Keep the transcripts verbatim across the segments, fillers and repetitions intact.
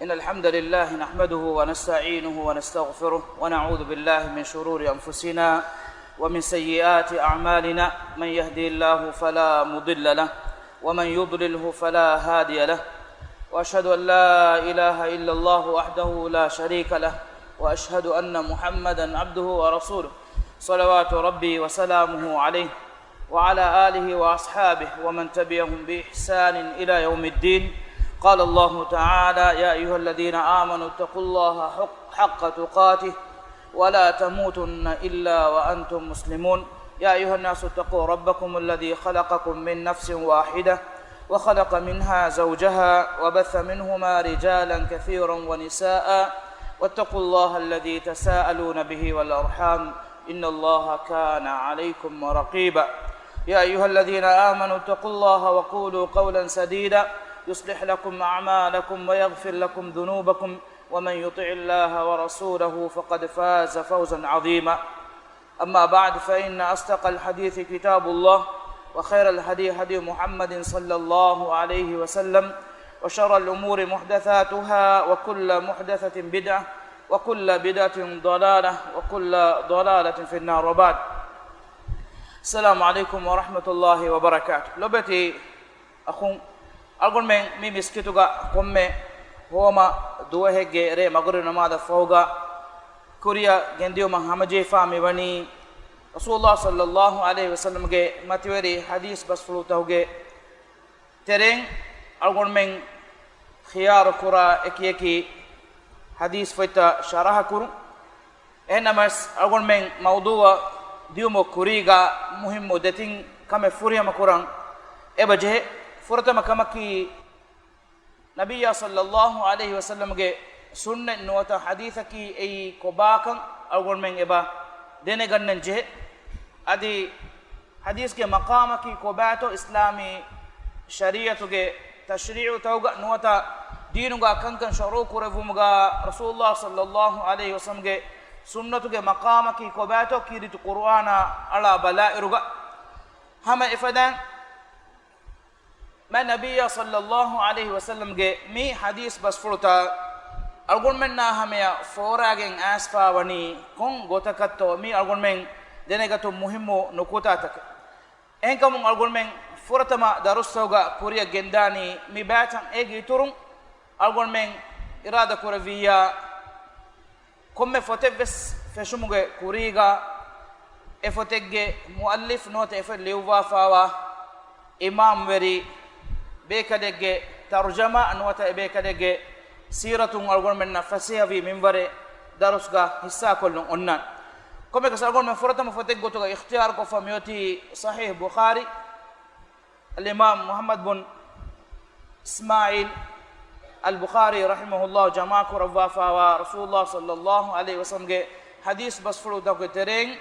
إن الحمد لله نحمده ونستعينه ونستغفره، ونعوذ بالله من شرور أنفسنا ومن سيئات أعمالنا. من يهدي الله فلا مضل له، ومن يضلله فلا هادي له. وأشهد أن لا إله إلا الله وحده لا شريك له، وأشهد أن محمدا عبده ورسوله، صلوات ربي وسلامه عليه وعلى آله وأصحابه ومن تبعهم بإحسان إلى يوم الدين. قال الله تعالى: يا أيها الذين آمنوا اتقوا الله حق، حق تقاته ولا تموتن إلا وأنتم مسلمون. يا أيها الناس اتقوا ربكم الذي خلقكم من نفس واحدة وخلق منها زوجها وبث منهما رجالا كثيرا ونساء واتقوا الله الذي تساءلون به والأرحام إن الله كان عليكم رقيبا. يا أيها الذين آمنوا اتقوا الله وقولوا قولا سديدا يصلح لكم أعمالكم ويغفر لكم ذنوبكم ومن يطع الله ورسوله فقد فاز فوزا عظيما. أما بعد، فإن أصدق الحديث كتاب الله، وخير الهدي هدي محمد صلى الله عليه وسلم، وشر الأمور محدثاتها، وكل محدثة بدعة، وكل بدعة ضلالة، وكل ضلالة في النار، وبعد. السلام عليكم ورحمة الله وبركاته. ލޮބުވެތި އަޚުން، އަޅުގަނޑުމެން މި މިސްކިތުގަ ކޮންމެ ހޯމަ ދުވަހެއްގެ ރޭ މަޣުރިބް ނަމާދަށް ފަހުގަ ކުރިއަށް ގެންދިއުމަށް ހަމަޖެހިފާ މިވަނީ، ރަސޫލުﷲ ޞައްލަﷲ ޢަލައިހި ވަސައްލަމްގެ މަތިވެރި ޙަދީޘް ބަސްފުޅުތަކުގެ ތެރެއިން އަޅުގަނޑުމެން ޚިޔާރު ކުރާ އެކި އެކި ޙަދީޘް ފޮތްތައް ޝަރަޙަ ކުރުން. އެހެންނަމަވެސް، އަޅުގަނޑުމެން މައުޟޫޢަށް ދިއުމުގެ ކުރީގަ މުހިއްމު ދެތިން ކަމެއް ފުރިހަމަ ކުރަން އެބަ ޖެހޭ. ފުރަތަމަ ކަމަކީ، ނަބިއްޔާ ޞައްލަﷲ ޢަލައިހި ވަސައްލަމްގެ ސުންނަތް ނުވަތަ ޙަދީޘަކީ އެއީ ކޮބާކަން އަޅުގަނޑުމެން އެބަ ދެނެގަންނަން ޖެހޭ. އަދި ޙަދީޘްގެ މަޤާމަކީ ކޮބާތޯ އިސްލާމީ ޝަރީޢަތުގެ ތަޝްރީޢުތަކުގަ ނުވަތަ ދީނުގަ ކަންކަން ޝަރުޢު ކުރެއްވުމުގަ ރަސޫލުﷲ ޞައްލަﷲ ޢަލައިހި ވަސައްލަމްގެ ސުންނަތުގެ މަޤާމަކީ ކޮބާތޯ ކީރިތި ޤުރުއާނާ އަޅާ ބަލާއިރުގަ ހަމަ އެފަދައިން މާތް ނަބިއްޔާ ޞައްލަﷲ ޢަލައިހި ވަސައްލަމްގެ މި ޙަދީޘް ބަސްފުޅުތައް އަޅުގަނޑުމެންނާ ހަމަޔަށް ފޯރާގެން އައިސްފާ ވަނީ ކޮން ގޮތަކަށްތޯ މީ އަޅުގަނޑުމެން ދެނެގަތުން މުހިއްމު ނުކުތާތަކެއް. އެހެންކަމުން އަޅުގަނޑުމެން ފުރަތަމަ ދަރުސްތަކުގަ ކުރިއަށް ގެންދާނީ މި ބައިތައް. އޭގެ އިތުރުން އަޅުގަނޑުމެން އިރާދަ ކުރެއްވިއްޔާ، ކޮންމެ ފޮތެއްވެސް ފެށުމުގެ ކުރީގަ އެ ފޮތެއްގެ މުއައްލިފް ނުވަތަ އެ ފޮތް ލިޔުއްވާފާވާ އިމާމްވެރި ބޭކަލެއްގެ ތަރުޖަމާ ނުވަތަ އެ ބޭކަލެއްގެ ސީރަތުން އަޅުގަނޑުމެންނަށް ފަސޭހަވީ މިންވަރެއް ދަރުސްގަ ހިއްސާކޮށްލުން އޮންނާނެ. ކޮންމެއަކަސް އަޅުގަނޑުމެން ފުރަތަމަ ފޮތެއްގޮތުގަ އިޚްތިޔާރުކޮށްފަ މިއޮތީ ޞަޙީޙު ބުޚާރީ. އަލްއިމާމް މުޙައްމަދު ބުން އިސްމާޢީލް އަލްބުޚާރީ ރަޙިމަހުﷲ ޖަމާކުރައްވާފާވާ ރަސޫލުﷲ ޞައްލަﷲ ޢަލައިހި ވަސައްލަމްގެ ޙަދީޘް ބަސްފުޅުތަކުގެ ތެރެއިން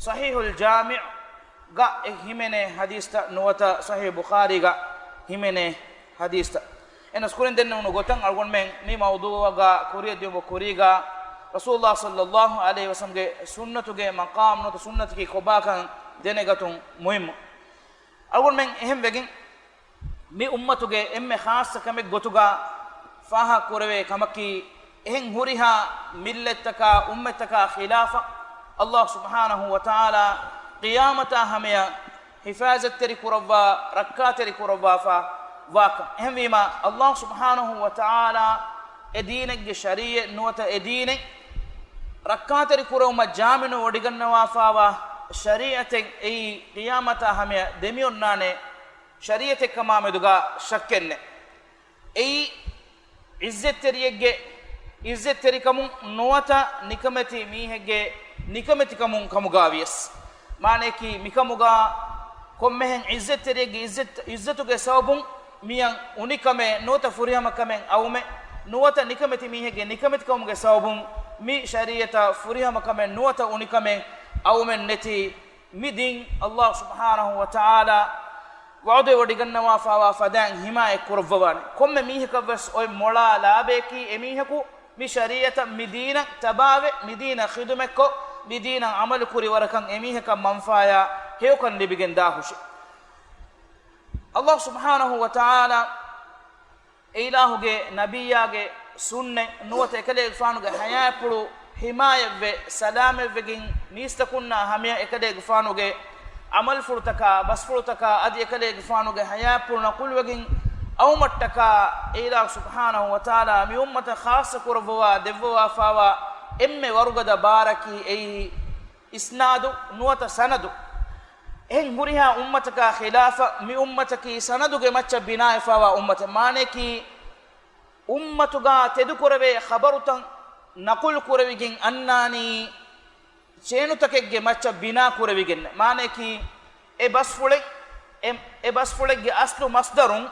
ޞަޙީޙުލް ޖާމިޢުގަ އެ ހިމެނޭ ޙަދީޘްތައް ނުވަތަ ޞަޙީޙު ބުޚާރީގަ ހިމެނޭ ޙަދީޘްތައް. އެހެނަސް ކުރިން ދެންނެވުނު ގޮތަށް އަޅުގަނޑުމެން މި މައުޟޫޢަކަށް ކުރިއަށް ދިއުމުގެ ކުރީގަ ރަސޫލުﷲ ޞައްލަﷲ ޢަލައިހި ވަސައްލަމްގެ ސުންނަތުގެ މަޤާމް ނުވަތަ ސުންނަތަކީ ކޮބާކަން ދެނެގަތުން މުހިއްމު. އަޅުގަނޑުމެން އެހެންވެގެން މި އުއްމަތުގެ އެންމެ ޚާއްޞަ ކަމެއް ގޮތުގަ ފާހަގަކުރެވޭ ކަމަކީ، އެހެން ހުރިހާ މިއްލަތްތަކާ އުއްމަތްތަކާ ޚިލާފަށް ﷲ ސުބްޙާނަހޫ ވަތަޢާލާ ޤިޔާމަތާ ހަމަޔަށް ޙިފާޒަތްތެރި ކުރައްވާ، ރައްކާތެރި ކުރައްވާފާ ވާކަން. އެހެންވީމާ، ﷲ ސުބްޙާނަހޫ ވަތަޢާލާ އެ ދީނެއްގެ ޝަރީޢަތް ނުވަތަ އެ ދީނެއް ރައްކާތެރި ކުރެވުމަށް ޖާމިނު ވޮޑިގަންނަވާފާވާ ޝަރީޢަތެއް އެއީ ޤިޔާމަތާ ހަމަޔަށް ދެމިއޮންނާނެ ޝަރީޢަތެއްކަމާ މެދުގަ ޝައްކެއްނެއް. އެއީ ޢިއްޒަތްތެރިއެއްގެ ޢިއްޒަތްތެރިކަމުން ނުވަތަ ނިކަމެތި މީހެއްގެ ނިކަމެތިކަމުން ކަމުގަ ވިޔަސް. މާނަޔަކީ މިކަމުގަ ކޮންމެހެން ޢިއްޒަތްތެރިއެއްގެ ޢިއްޒަތް، ޢިއްޒަތުގެ ސަބަބުން މިއަށް އުނިކަމެއް ނުވަތަ ފުރިހަމަކަމެއް އައުމެއް ނުވަތަ ނިކަމެތި މީހެއްގެ ނިކަމެތިކަމުގެ ސަބަބުން މި ޝަރީޢަތަށް ފުރިހަމަކަމެއް ނުވަތަ އުނިކަމެއް އައުމެއް ނެތި މި ދީން ﷲ ސުބްޙާނަހޫ ވަތަޢާލާ ވަޢުދެއް ވޮޑިގަންނަވާފާވާ ފަދައިން ޙިމާޔަތް ކުރައްވަވާނެ. ކޮންމެ މީހަކަށްވެސް އޮތް މޮޅާ ލާބަޔަކީ އެމީހަކު މި ޝަރީޢަތަށް މި ދީނަށް ތަބާވެ، މި ދީނަށް ޚިދުމަތްކޮށް، މި ދީނަށް ޢަމަލު ކުރި ވަރަކަށް އެމީހަކަށް މަންފާޔާ ހެޔޮކަން ލިބިގެން ދާ ހުށި. ﷲ ސުބްޙާނަހޫ ވަތަޢާލާ އެއިލާހުގެ ނަބިއްޔާގެ ސުންނަތް ނުވަތަ އެކަލޭގެފާނުގެ ޙަޔާތްޕުޅު ޙިމާޔަތްވެ، ސަލާމަތްވެގެން މީސްތަކުންނާ ހަމަޔަށް އެކަލޭގެފާނުގެ ޢަމަލުފުޅުތަކާ، ބަސްފުޅުތަކާ އަދި އެކަލޭގެފާނުގެ ޙަޔާތްޕުޅު ނަޤުލުވެގެން އައުމަށްޓަކާ، އެއިލާހު ސުބްޙާނަހު ވަތަޢާލާ މި އުއްމަތަށް ޚާއްޞަ ކުރައްވަވާ ދެއްވަވާފާވާ އެންމެ ވަރުގަދަ ބާރަކީ އެއީ އިސްނާދު ނުވަތަ ސަނަދު. އެހެން ހުރިހާ އުއްމަތަކާ ޚިލާފަށް މި އުއްމަތަކީ ސަނަދުގެ މައްޗަށް ބިނާވެފާވާ އުއްމަތެއް. މާނަޔަކީ، އުއްމަތުގާ ތެދުކުރެވޭ ޚަބަރުތައް ނަޤުލު ކުރެވިގެން އަންނާނީ ޗޭނުތަކެއްގެ މައްޗަށް ބިނާ ކުރެވިގެން. މާނަޔަކީ، އެ ބަސްފުޅެއް، އެ، އެ ބަސްފުޅެއްގެ އަސްލު މަޞްދަރުން،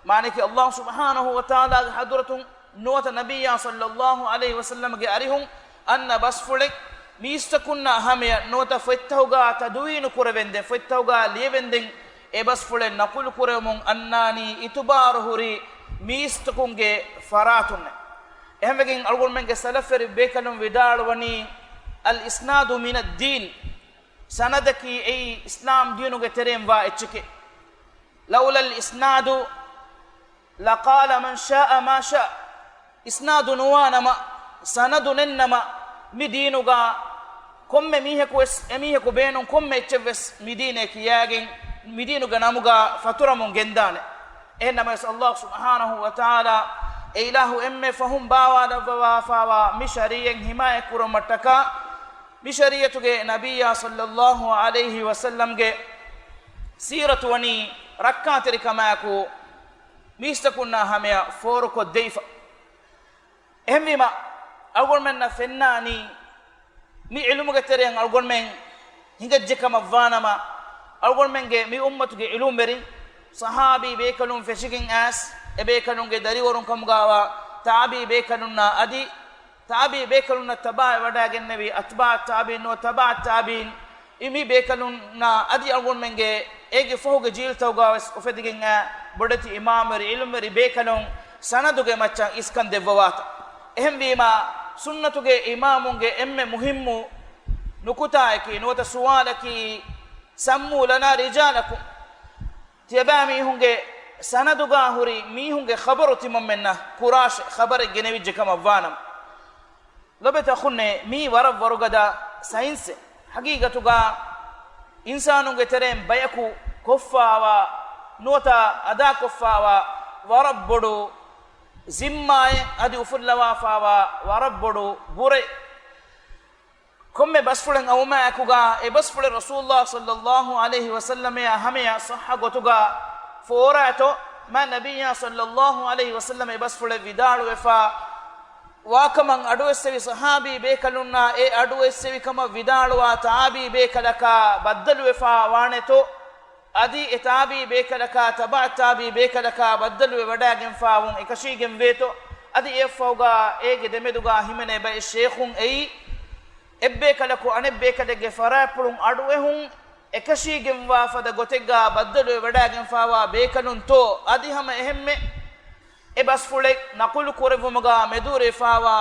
މާނަޔަކީ، ﷲ ސުބްޙާނަހު ވަތަޢާލާގެ ޙަޟްރަތުން ނުވަތަ ނަބިއްޔާ ޞައްލައްލާހު ޢަލައިހި ވަސައްލަމްގެ އަރިހުން އަންނަ ބަސްފުޅެއް މީސްތަކުންނާ ހަމަޔަށް ނުވަތަ ފޮތްތަކުގާ ތަދުވީނު ކުރެވެންދެން، ފޮތްތަކުގާ ލިޔެވެންދެން އެ ބަސްފުޅެއް ނަޤުލު ކުރެވެމުން އަންނާނީ އިތުބާރު ހުރި މީސްތަކުންގެ ފަރާތުންނެ. އެހެންވެގެން އަޅުގަނޑުމެންގެ ސަލަފްވެރި ބޭކަލުން ވިދާޅުވަނީ، އަލް އިސްނާދު މިނައްދީން، ސަނަދަކީ އެއީ އިސްލާމް ދީނުގެ ތެރެއިން ވާ އެއްޗެކޭ. ލައުލަލް އިސްނާދު ލަޤާލަ މަން ޝާއަ މާ ޝާ. އިސްނާދު ނުވާނަމަ، ސަނަދު ނެތްނަމަ، މި ދީނުގާ ކޮންމެ މީހަކުވެސް، އެމީހަކު ބޭނުން ކޮންމެ އެއްޗެއްވެސް މި ދީނޭ ކިޔާގެން، މި ދީނުގެ ނަމުގާ ފަތުރަމުން ގެންދާނެ. އެހެންނަމަވެސް، ﷲ ސުބްޙާނަހު ވަތަޢާލާ އެ އިލާހު އެންމެ ފަހުން ބާވާލައްވަވާފާވާ މި ޝަރީޢަތް ޙިމާޔަތް ކުރުމަށްޓަކާ، މި ޝަރީޢަތުގެ ނަބިއްޔާ ޞައްލައްލާހު ޢަލައިހި ވަސައްލަމްގެ ސީރަތު ވަނީ ރައްކާތެރިކަމާއެކު މީސްތަކުންނާ ހަމަޔަށް ފޯރުކޮށްދެވިފަ. އެހެންވީމަ، އަޅުގަނޑުމެންނަށް ފެންނާނީ، މި ޢިލްމުގެ ތެރެއަށް އަޅުގަނޑުމެން ހިނގައްޖެ ކަމަށްވާނަމަ، އަޅުގަނޑުމެންގެ މި އުއްމަތުގެ ޢިލްމުވެރިން، ޞަޙާބީ ބޭކަލުން ފެށިގެން އައިސް، އެ ބޭކަލުންގެ ދަރިވަރުން ކަމުގާވާ ތާބީ ބޭކަލުންނާ އަދި ތާބީ ބޭކަލުންނަށް ތަބަޢަށް ވަޑައިގެންނެވި އަތްބާޢު ތާބީން ނުވަ ތަބަޢަ ތާބީން، އި މި ބޭކަލުންނާ އަދި އަޅުގަނޑުމެންގެ އޭގެ ފަހުގެ ޖީލްތަކުގާވެސް އުފެދިގެން އައި ބޮޑެތި އިމާމްވެރި، ޢިލްމުވެރި ބޭކަލުން ސަނަދުގެ މައްޗަށް އިސްކަން ދެއްވަވާތަ. އެހެންވީމާ، ސުންނަތުގެ އިމާމުންގެ އެންމެ މުހިއްމު ނުކުތާއަކީ ނުވަތަ ސުވާލަކީ، سموا لنا رجالكم. ތިޔަބައިމީހުންގެ ސަނަދުގާ ހުރި މީހުންގެ ޚަބަރު ތިމަންމެންނަށް ކުރާށޭ، ޚަބަރެއް ގެނެވިއްޖެ ކަމަށްވާނަމަ. ލޮބެތި އަޚުންނޭ، މީ ވަރަށް ވަރުގަދަ ސައިންސެއް. ޙަޤީޤަތުގާ އިންސާނުންގެ ތެރެއިން ބަޔަކު ކޮށްފާވާ ނުވަތަ އަދާކޮށްފާވާ ވަރަށް ބޮޑު ޒިންމާއެއް، އަދި އުފުއްލަވާފާވާ ވަރަށް ބޮޑު ބުރައެއް. ކޮންމެ ބަސްފުޅެއް އައުމާއެކުގާ، އެ ބަސްފުޅެއް ރަސޫލުﷲ ޞައްލައްލާހު ޢަލައިހި ވަސައްލަމައާ ހަމަޔަށް ޞައްޙަ ގޮތުގާ ފޯރާތޯ، މާ ނަބިއްޔާ ޞައްލައްލާހު ޢަލައިހި ވަސައްލަމަ އެ ބަސްފުޅެއް ވިދާޅުވެފާ ވާކަމަށް އަޑުއެއްސެވި ޞަޙާބީ ބޭކަލުންނާ އެ އަޑުއެއްސެވި ކަމަށް ވިދާޅުވާ ތާބީ ބޭކަލަކާ ބައްދަލުވެފާ ވާނެތޯ، އަދި އެ ތާބީ ބޭކަލަކާ ތަބަޢު ތާބީ ބޭކަލަކާ ބައްދަލުވެ ވަޑައިގެންފާވުން އެކަށީގެންވޭތޯ، އަދި އެއަށްފަހުގާ އޭގެ ދެމެދުގާ ހިމެނޭ ބައެއް ޝޭޚުން އެއީ، އެއްބޭކަލަކު އަނެއްބޭކަލެއްގެ ފަރާތްޕުޅުން އަޑުއެހުން އެކަށީގެންވާ ފަދަ ގޮތެއްގާ ބައްދަލުވެ ވަޑައިގެންފާވާ ބޭކަލުންތޯ، އަދި ހަމަ އެހެންމެ އެ ބަސްފުޅެއް ނަޤުލު ކުރެއްވުމުގާ މެދުވެރިވެފާވާ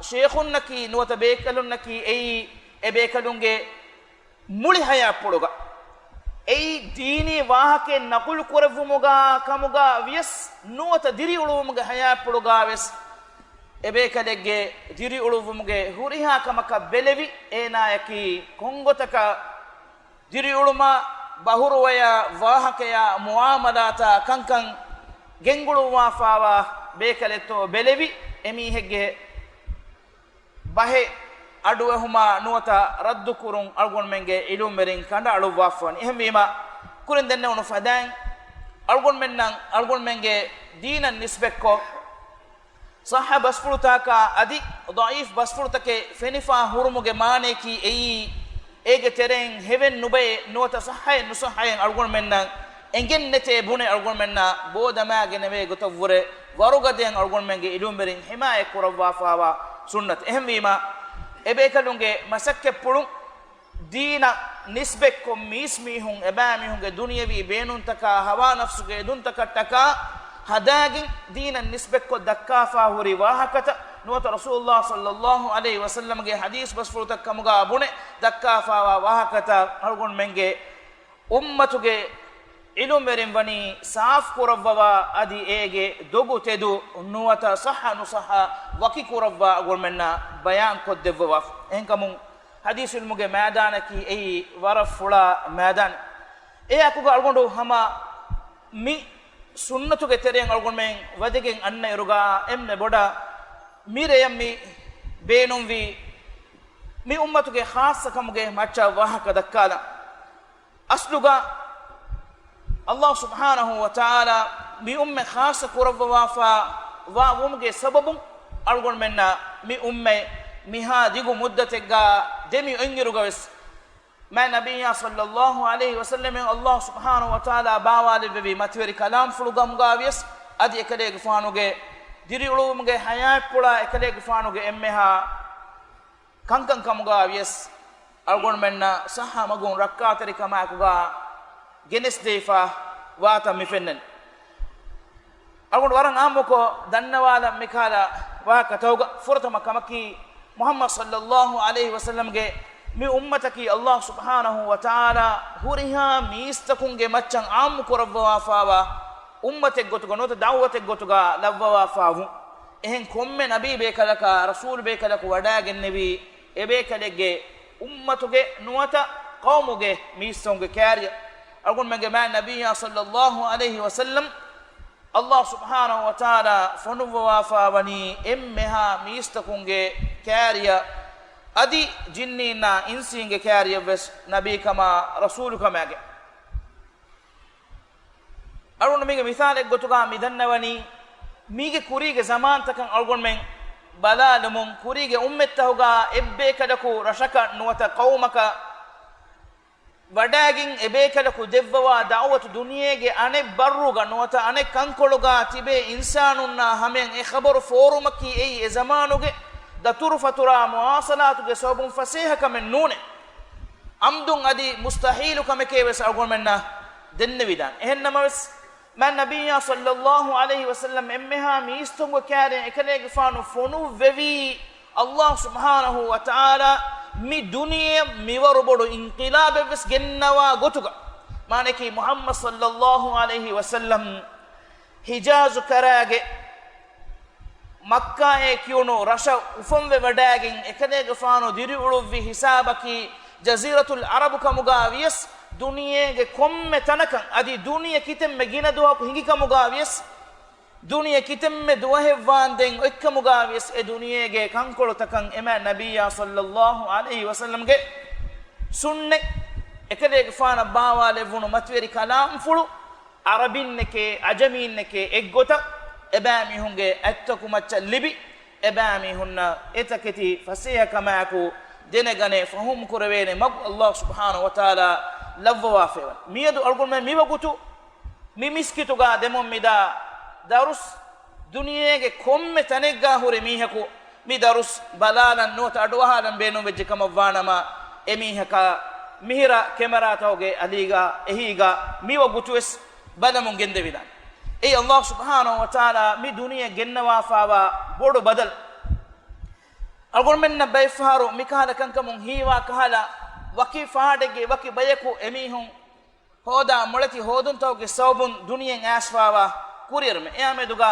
ޝޭޚުންނަކީ ނުވަތަ ބޭކަލުންނަކީ އެއީ އެ ބޭކަލުންގެ މުޅި ޙަޔާތްޕުޅުގަ އެއީ ދީނީ ވާހަކައެއް ނަޤުލު ކުރެއްވުމުގާ ކަމުގާ ވިޔަސް ނުވަތަ ދިރިއުޅުވުމުގެ ޙަޔާތްޕުޅުގާ ވެސް އެ ބޭކަލެއްގެ ދިރިއުޅުއްވުމުގެ ހުރިހާ ކަމަކަށް ބެލެވި، އޭނާޔަކީ ކޮންގޮތަކަށް ދިރިއުޅުމާ، ބަހުރުވަޔާ، ވާހަކަޔާ، މުޢާމަލާތާ ކަންކަން ގެންގުޅުއްވާފާވާ ބޭކަލެއްތޯ ބެލެވި، އެމީހެއްގެ ބަހެއް އަޑުއެހުމާ ނުވަތަ ރައްދުކުރުން އަޅުގަނޑުމެންގެ ޢިލްމުވެރިން ކަނޑައަޅުއްވާފަވަނީ. އެހެންވީމާ، ކުރިން ދެންނެވުނު ފަދައިން އަޅުގަނޑުމެންނަށް އަޅުގަނޑުމެންގެ ދީނަށް ނިސްބަތްކޮށް، ޞައްޙަ ބަސްފުޅުތަކާ އަދި ޟަޢީފް ބަސްފުޅުތަކެއް ފެނިފާ ހުރުމުގެ މާނަޔަކީ އެއީ، އޭގެ ތެރެއިން ހެވެއް ނުބައެއް ނުވަތަ ޞައްޙައެއް ނުޞައްޙައެއް އަޅުގަނޑުމެންނަށް އެނގެންނެތޭ ބުނެ އަޅުގަނޑުމެންނާ ބޯ ދަމާގެނެވޭ ގޮތަށްވުރެ ވަރުގަދައަށް އަޅުގަނޑުމެންގެ ޢިލްމުވެރިން ޙިމާޔަތް ކުރައްވާފާވާ ސުންނަތެއް. އެހެންވީމާ، އެބޭކަލުންގެ މަސައްކަތްޕުޅުން ދީނަށް ނިސްބަތްކޮށް މީސްމީހުން، އެބައިމީހުންގެ ދުނިޔަވީ ބޭނުންތަކާ، ހަވާ ނަފްސުގެ އެދުންތަކަށްޓަކާ ހަދާގެން، ދީނަށް ނިސްބަތްކޮށް ދައްކާފާ ހުރި ވާހަކަތައް ނުވަތަ ރަސޫލުﷲ ޞައްލައްލާހު ޢަލައިހި ވަސައްލަމްގެ ޙަދީޘް ބަސްފުޅުތައް ކަމުގާ ބުނެ ދައްކާފާވާ ވާހަކަތައް އަޅުގަނޑުމެންގެ އުއްމަތުގެ ޢިލްމުވެރިން ވަނީ ސާފު ކުރައްވަވާ، އަދި އޭގެ ދޮގު ތެދު ނުވަތަ ޞައްޙަ ނުޞައްޙަ ވަކި ކުރައްވާ އަޅުގަނޑުމެންނަށް ބަޔާން ކޮށްދެއްވަވާފަ. އެހެންކަމުން ޙަދީޘް ޢިލްމުގެ މައިދާނަކީ އެއީ ވަރަށް ފުޅާ މައިދާނެއް. އެ އަކުގަ އަޅުގަނޑު ހަމަ މި ސުންނަތުގެ ތެރެއިން އަޅުގަނޑުމެން ވަދެގެން އަންނަ އިރުގަ އެންމެ ބޮޑަށް މި ރެޔަށް މި ބޭނުންވީ މި އުއްމަތުގެ ޚާއްޞަކަމުގެ މައްޗަށް ވާހަކަ ދައްކާލަން. އަސްލުގަ ﷲ ސުބްޙާނަހޫ ވަތަޢާލާ މި އުއްމަތް ޚާއްޞަ ކުރައްވަވާފަ ވާ ވުމުގެ ސަބަބުން އަޅުގަނޑުމެންނަށް މި އުއްމަތް މިހާ ދިގު މުއްދަތެއްގަ ދެމި އޮތްއިރުގަވެސް މާތް ނަބިއްޔާ ޞައްލައްލާހު ޢަލައިހި ވަސައްލަމަށް ﷲ ސުބްޙާނަހޫ ވަތަޢާލާ ބާވާލެއްވެވި މަތިވެރި ކަލާމްފުޅު ގަމުގަވިޔަސް އަދި އެކަލޭގެފާނުގެ ދިރިއުޅުވުމުގެ ޙަޔާތްޕުޅާ އެކަލޭގެފާނުގެ އެންމެހާ ކަންކަން ކަމުގަ ވިޔަސް، އަޅުގަނޑުމެންނަށް ޞައްޙަ މަގުން ރައްކާތެރިކަމާއެކުގަ ގެނެސްދެވިފަ ވާތަން މި ފެންނަނީ. އަޅުގަނޑު ވަރަށް އާއްމުކޮށް ދަންނަވާލަން މިކަހަލަ ވާހަކަތަކުގަ ފުރަތަމަ ކަމަކީ، މުޙައްމަދު ޞައްލައްލާހު ޢަލައިހި ވަސައްލަމްގެ މި އުއްމަތަކީ ﷲ ސުބްޙާނަހޫ ވަތަޢާލާ ހުރިހާ މީސްތަކުންގެ މައްޗަށް ޢާއްމު ކުރައްވަވާފަވާ އުއްމަތެއްގޮތުގަ ނުވަތަ ދަޢުވަތެއްގޮތުގަ ލައްވަވާފަވުން. އެހެން ކޮންމެ ނަބީ ބޭކަލަކާ، ރަސޫލު ބޭކަލަކު ވަޑައިގެންނެވީ، އެބޭކަލެއްގެ އުއްމަތުގެ ނުވަތަ ޤައުމުގެ މީސްތަކުންގެ ކާރިޔަށް. އަޅުގަނޑުމެންގެ މާތް ނަބިއްޔާ ޞައްލައްލާހު ޢަލައިހި ވަސައްލަމް، ﷲ ސުބްޙާނަހޫ ވަތަޢާލާ ފޮނުއްވަވާފަ ވަނީ އެންމެހާ މީސްތަކުންގެ ކާރިޔަށް، އަދި ޖިންނީންނާ އިންސީންގެ ކާރިޔަށްވެސް ނަބީކަމާ ރަސޫލުކަމާގެން. އަޅުގަނޑު މީގެ މިސާލެއްގޮތުގަ މި ދަންނަވަނީ، މީގެ ކުރީގެ ޒަމާންތަކަށް އަޅުގަނޑުމެން ބަލާލުމުން، ކުރީގެ އުއްމަތްތަކުގަ އެއްބޭކަލަކު ރަށަކަށް ނުވަތަ ޤައުމަކަށް ވަޑައިގެން، އެބޭކަލަކު ދެއްވަވާ ދަޢުވަތު ދުނިޔޭގެ އަނެއް ބައްރުގަ ނުވަތަ އަނެއް ކަންކޮޅުގަ ތިބޭ އިންސާނުންނާ ހަމަޔަށް އެ ޚަބަރު ފޯރުމަކީ އެއީ އެ ޒަމާނުގެ ދަތުރުފަތުރާ މުވާޞަލާތުގެ ސަބަބުން ފަސޭހަ ކަމެއް ނޫނޭ. ޢަމްދުން އަދި މުސްތަޙީލު ކަމެކޭ ވެސް އަޅުގަނޑުމެންނަށް ދެންނެވިދާނެ. އެހެންނަމަވެސް، މާތް ނަބިއްޔާ ޞައްލައްލާހު ޢަލައިހި ވަސައްލަމް އެންމެހާ މީސްތަކުންގެ ކާރިޔަށް އެކަލޭގެފާނު ފޮނުއްވެވީ، ﷲ ސުބްޙާނަހޫ ވަތަޢާލާ މި ދުނިޔެއަށް މިވަރު ބޮޑު އިންޤިލާބެއްވެސް ގެންނަވާ ގޮތުގަ. މާނައަކީ، މުޙައްމަދު ޞައްލައްލާހު ޢަލައިހި ވަސައްލަމް ޙިޖާޒު ކަރާގެ މައްކާއޭ ކިޔުނު ރަށަށް އުފަންވެ ވަޑައިގެން، އެކަލޭގެފާނު ދިރިއުޅުއްވި ހިސާބަކީ، ޖަޒީރަތުލް ޢަރަބު ކަމުގަ ވިޔަސް، ދުނިޔޭގެ ކޮންމެ ތަނަކަށް އަދި ދުނިޔެ ކިތަންމެ ގިނަ ދުވަހަކު ހިނގި ކަމުގަ ވިޔަސް، ދުނިޔެ ކިތަންމެ ދުވަހެއް ވާންދެން އޮތްކަމުގަ ވިޔަސް، އެ ދުނިޔޭގެ ކަންކޮޅުތަކަށް އެ މާތް ނަބިއްޔާ ޞައްލައްލާހު ޢަލައިހި ވަސައްލަމްގެ ސުންނަތް، އެކަލޭގެފާނަށް ބާވާލެއްވުނު މަތިވެރި ކަލާމްފުޅު، ޢަރަބިންނެކޭ، ޢަޖަމީންނެކޭ އެއްގޮތަށް އެބައިމީހުންގެ އަތްތަކު މައްޗަށް ލިބި، އެބައިމީހުންނަށް އެތަކެތި ފަސޭހަކަމާއެކު ދެނެގަނެ ފަހުމު ކުރެވޭނެ މަގު ﷲ ސުބްޙާނަހޫ ވަތަޢާލާ ލައްވަވާފައިވަނީ. މިއަދު އަޅުގަނޑުމެން މިވަގުތު މި މިސްކިތުގަ ދެމުން މިދާ ދަރުސް ދުނިޔޭގެ ކޮންމެ ތަނެއްގަ ހުރި މީހަކު މި ދަރުސް ބަލާލަން ނުވަތަ އަޑުއަހާލަން ބޭނުންވެއްޖެ ކަމަށްވާނަމަ، އެމީހަކަށް މިހިރަ ކެމެރާތަކުގެ އަލީގަ އެހީގަ މިވަގުތުވެސް ބަލަމުން ގެންދެވިދާނެ. އެއީ ﷲ ސުބްޙާނަހޫ ވަތަޢާލާ މި ދުނިޔެ ގެންނަވާފައިވާ ބޮޑު ބަދަލު. އަޅުގަނޑުމެންނަށް ބައެއްފަހަރު މިކަހަލަ ކަންކަމުން ހީވާ ކަހަލަ، ވަކި ފާޑެއްގެ ވަކި ބަޔަކު އެމީހުން ހޯދާ މޮޅެތި ހޯދުންތަކުގެ ސަބަބުން ދުނިޔެއަށް އައިސްފައިވާ ކުރިއެރުމެއް. އެއާމެދުގަ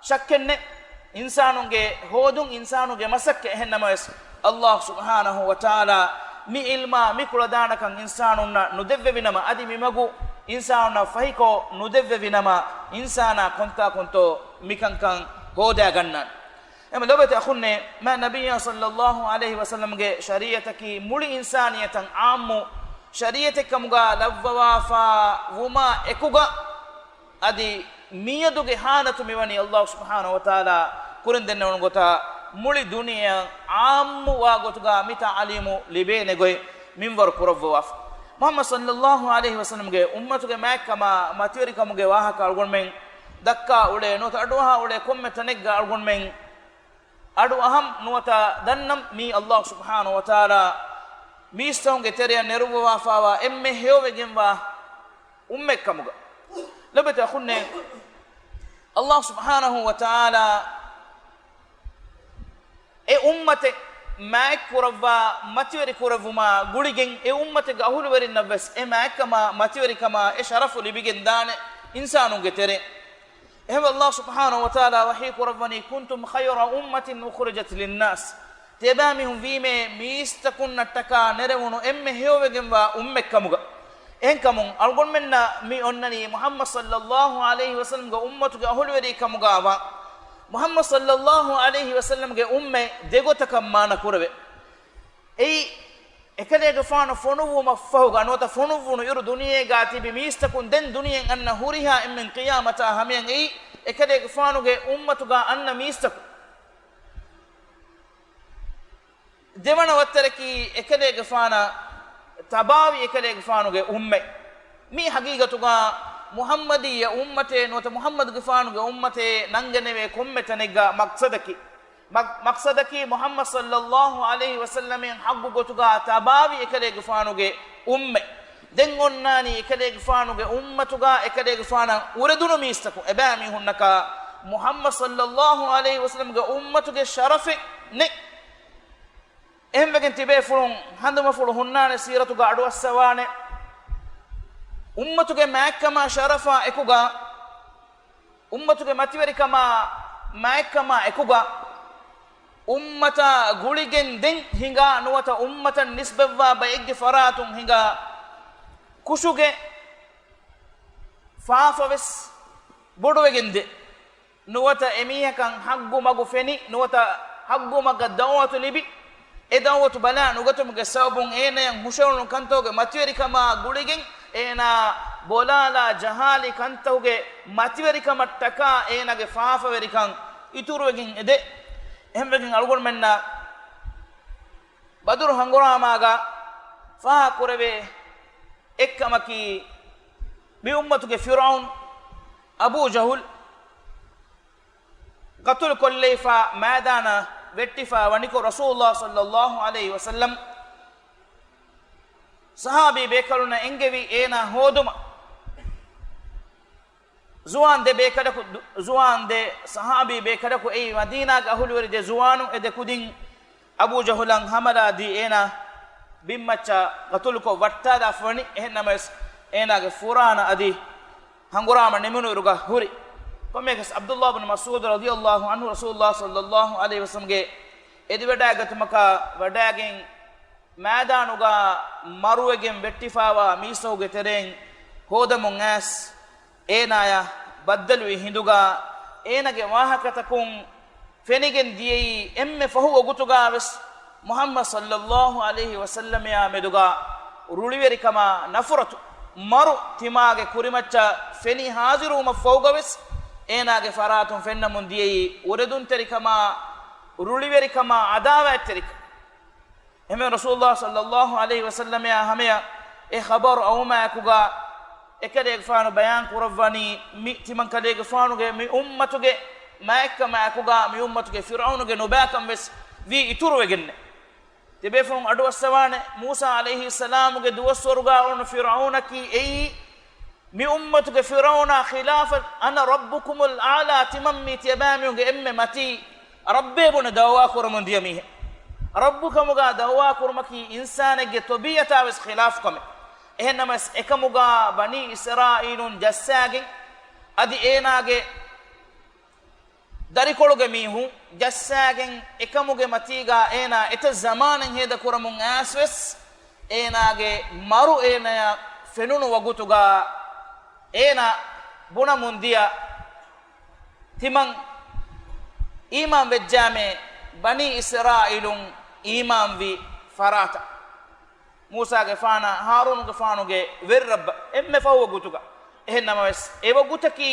ޝައްކެއްނެތް، އިންސާނުންގެ ހޯދުން، އިންސާނުގެ މަސައްކަތް. އެހެންނަމަވެސް، ﷲ ސުބްޙާނަހޫ ވަތަޢާލާ މި ޢިލްމާ މި ކުޅަދާނަކަން އިންސާނުންނަށް ނުދެއްވެވިނަމަ، އަދި މި މަގު އިންސާނުންނަށް ފަހިކޮށް ނުދެއްވެވިނަމަ، އިންސާނާ ކޮންތާކުންތޯ މިކަންކަން ހޯދާގަންނާނެ؟ އެމަ ލޮބެތި އަޚުންނޭ، މާތް ނަބިއްޔާ ޞައްލައްލާހު ޢަލައިހި ވަސައްލަމްގެ ޝަރީޢަތަކީ މުޅި އިންސާނިއްޔަތަށް ޢާއްމު ޝަރީޢަތެއް ކަމުގަ ލައްވަވާފަ ވުމާ އެކުގަ، އަދި މިއަދުގެ ޙާލަތު މިވަނީ ﷲ ސުބްޙާނަހޫ ވަތަޢާލާ ކުރިން ދެންނެވުނު ގޮތަށް މުޅި ދުނިޔެއަށް ޢާއްމުވާ ގޮތުގަ މި ތަޢުލީމު ލިބޭނެ ގޮތް މިންވަރު ކުރައްވަވާފަ. މުޙައްމަދު ޞައްލައްލާހު ޢަލައިހި ވަސައްލަމްގެ އުއްމަތުގެ މާތްކަމާ މަތިވެރިކަމުގެ ވާހަކަ އަޅުގަނޑުމެން ދައްކާ އުޅޭ ނުވަތަ އަޑުއަހާ އުޅޭ ކޮންމެ ތަނެއްގަ އަޅުގަނޑުމެން އަޑު އަހަން ނުވަތަ ދަންނަން މީ ﷲ ސުބްޙާނަހޫ ވަތަޢާލާ މީސްތަކުންގެ ތެރެއަށް ނެރުއްވަވާފައިވާ އެންމެ ހެޔޮވެގެންވާ އުއްމަތް ކަމުގަ. ލޮބެތި އަޚުންނޭ، ﷲ ސުބްޙާނަހޫ ވަތަޢާލާ އެ އުއްމަތެއް މާތްކުރައްވާ މަތިވެރި ކުރެއްވުމާ ގުޅިގެން އެ އުއްމަތެއްގެ އަހުލުވެރިންނަށްވެސް އެ މާތްކަމާ މަތިވެރިކަމާ އެ ޝަރަފު ލިބިގެންދާނެ އިންސާނުންގެ ތެރެއިން. އެހެންވެ، ﷲ ސުބްޙާނަހޫ ވަތަޢާލާ ވަޙީ ކުރައްވަނީ، "كُنتُم خَيْرَ أُمَّةٍ أُخْرِجَتْ لِلنَّاسِ." ތިޔަބައިމީހުން ވީމޭ މީސްތަކުންނަށްޓަކާ ނެރެވުނު އެންމެ ހެޔޮވެގެންވާ އުއްމަތްކަމުގަ. އެހެންކަމުން އަޅުގަނޑުމެންނަށް މި އޮންނަނީ މުޙައްމަދު ޞައްލައްލާހު ޢަލައިހި ވަސައްލަމްގެ އުއްމަތުގެ އަހުލުވެރިކަމުގަވާ. މުޙައްމަދު ޞައްލައްލާހު ޢަލައިހި ވަސައްލަމްގެ އުއްމަތް ދެގޮތަކަށް މާނަ ކުރެވޭ. އެއީ، އެކަލޭގެފާނު ފޮނުއްވުމަށްފަހުގަ ނުވަތަ ފޮނުއްވުނު އިރު ދުނިޔޭގަ ތިބި މީސްތަކުން ދެން ދުނިޔެއިން އަންނަ ހުރިހާ އެންމެން ޤިޔާމަތާ ހަމަޔަށް އެއީ، އެކަލޭގެފާނުގެ އުއްމަތުގަ އަންނަ މީސްތަކުން. ދެވަނަ ވައްތަރަކީ އެކަލޭގެފާނަށް ތަބާވި އެކަލޭގެފާނުގެ އުއްމަތް. މީ ޙަޤީޤަތުގަ މުޙައްމަދިއްޔަ އުއްމަތޭ ނުވަތަ މުޙައްމަދުގެފާނުގެ އުއްމަތޭ ނަންގަނެވޭ ކޮންމެ ތަނެއްގަ މަޤްޞަދަކީ، މަ-، މަޤްޞަދަކީ މުޙައްމަދު ޞައްލައްލާހު ޢަލައިހި ވަސައްލަމައިން ޙައްޤު ގޮތުގަ ތަބާވި އެކަލޭގެފާނުގެ އުއްމަތް. ދެން އޮންނާނީ އެކަލޭގެފާނުގެ އުއްމަތުގަ އެކަލޭގެފާނަށް އުރެދުނު މީސްތަކުން، އެބައިމީހުންނަކަށް މުޙައްމަދު ޞައްލައްލާހު ޢަލައިހި ވަސައްލަމްގެ އުއްމަތުގެ ޝަރަފެއް ނެތް. އެހެންވެގެން ތިބޭފުޅުން ހަނދުމަފުޅު ހުންނާނެ ސީރަތުގަ އަޑުއައްސަވާނެ. އުއްމަތުގެ މާތްކަމާ ޝަރަފާ އެކުގަ، އުއްމަތުގެ މަތިވެރިކަމާ މާތްކަމާ އެކުގަ، އުއްމަތާ ގުޅިގެން ދެން ހިނގާ ނުވަތަ އުއްމަތަށް ނިސްބަތްވާ ބައެއްގެ ފަރާތުން ހިނގާ ކުށުގެ ފާފަވެސް ބޮޑުވެގެން ދޭ. ނުވަތަ އެމީހަކަށް ޙައްޤު މަގު ފެނި، ނުވަތަ ޙައްޤު މަގަށް ދަޢުވަތު ލިބި، އެ ދަޢުވަތު ބަލާ ނުގަތުމުގެ ސަބަބުން އޭނަޔަށް ހުށައުޅުނު ކަންތަކުގެ މަތިވެރިކަމާ ގުޅިގެން އޭނާ ބޮލާލާ ޖަހާލި ކަންތަކުގެ މަތިވެރިކަމަށްޓަކާ އޭނާގެ ފާފަވެރިކަން އިތުރުވެގެން އެދޭ. އެހެންވެގެން އަޅުގަނޑުމެންނަށް ބަދުރު ހަނގުރާމާގަ ފާހަގަކުރެވޭ އެއްކަމަކީ، މި އުއްމަތުގެ ފިރުޢައުން އަބޫ ޖަހުލް ޤަތުލު ކޮށްލައިފާ މައިދާނަށް ވެއްޓިފާ ވަނިކޮށް، ރަސޫލުﷲ ޞައްލައްލާހު ޢަލައިހި ވަސައްލަމް ޞަޙާބީ ބޭކަލުންނަށް އެންގެވި އޭނާ ހޯދުމަށް. ޒުވާން ދެ ބޭކަލަކު، ދު-، ޒުވާން ދެ ޞަޙާބީ ބޭކަލަކު، އެއީ މަދީނާގެ އަހުލުވެރި ދެ ޒުވާނުން، އެ ދެ ކުދިން އަބޫ ޖަހުލަށް ހަމަލާ ދީ އޭނާ ބިންމައްޗަށް ޤަތުލުކޮށް ވައްޓާލާފަ ވަނީ. އެހެން ނަމަވެސް، އޭނާގެ ފުރާނަ އަދި ހަނގުރާމަ ނިމުނުއިރުގަ ހުރި. ކޮންމެއަކަސް ޢަބްދުﷲ ބިން މަސްޢޫދު ރަޟިޔަﷲ ޢަންހު ރަސޫލުﷲ ޞައްލައްލާހު ޢަލައިހި ވަސައްލަމްގެ އެދިވަޑައިގަތުމަކަށް ވަޑައިގެން، މައިދާނުގަ މަރުވެގެން ވެއްޓިފާވާ މީސްތަކުގެ ތެރެއިން ހޯދަމުން އައިސް، އޭނާޔަށް ބައްދަލުވި ހިނދުގަ އޭނާގެ ވާހަކަތަކުން ފެނިގެން ދިޔައީ، އެންމެ ފަހު ވަގުތުގަވެސް މުޙައްމަދު ޞައްލައްލާހު ޢަލައިހި ވަސައްލަމައާ މެދުގަ ރުޅިވެރިކަމާ ނަފުރަތު، މަރު ތިމާގެ ކުރިމައްޗަށް ފެނި ހާޒިރުވުމަށްފަހުގަވެސް، އޭނާގެ ފަރާތުން ފެންނަމުން ދިޔައީ އުރެދުންތެރިކަމާ، ރުޅިވެރިކަމާ، ޢަދާވާތްތެރިކަން. އެހެންވެ، ރަސޫލުﷲ ޞައްލައްލާހު ޢަލައިހި ވަސައްލަމައާ ހަމަޔަށް އެ ޚަބަރު އައުމާއެކުގަ އެކަލޭގެފާނު ބަޔާން ކުރައްވަނީ، މި ތިމަން ކަލޭގެފާނުގެ މި އުއްމަތުގެ މާތްކަމާއެކުގަ މި އުއްމަތުގެ ފިރުޢައުނުގެ ނުބައިކަން ވެސް ވީ އިތުރުވެގެންނޭ. ތިބޭފުޅުން އަޑުއައްސަވާނެ، މޫސާ ޢަލައިހިއްސަލާމުގެ ދުވަސްވަރުގަ އޮންނަ ފިރުޢައުނަކީ އެއީ، މި އުއްމަތުގެ ފިރުޢައުނާ ޚިލާފަށް، "أَنَا رَبُّكُمُ الْأَعْلَى" ތިމަން މީ ތިޔަބައިމީހުންގެ އެންމެ މަތީ ރައްބޭ ބުނެ ދަޢުވާ ކުރަމުން ދިޔަ މީހެއް. ރައްބު ކަމުގަ ދަޢުވާ ކުރުމަކީ އިންސާނެއްގެ ޠަބީޢަތާ ވެސް ޚިލާފު ކަމެއް. އެހެންނަމަވެސް، އެކަމުގަ ބަނީ އިސްރާއީލުން ޖައްސާގެން، އަދި އޭނާގެ ދަރިކޮޅުގެ މީހުން ޖައްސާގެން، އެކަމުގެ މަތީގަ އޭނާ އެތައް ޒަމާނެއް ހޭދަ ކުރަމުން އައިސް ވެސް، އޭނާގެ މަރު އޭނާޔަށް ފެނުނު ވަގުތުގަ އޭނާ ބުނަމުން ދިޔަ، ތިމަން އީމާން ވެއްޖާމޭ، ބަނީ އިސްރާއީލުން އީމާންވި ފަރާތަށް. މޫސާގެފާނާ ހާރޫނުގެފާނުގެ ވެރިރަށްބަ އެންމެ ފަހު ވަގުތުގަ. އެހެން ނަމަވެސް، އެ ވަގުތަކީ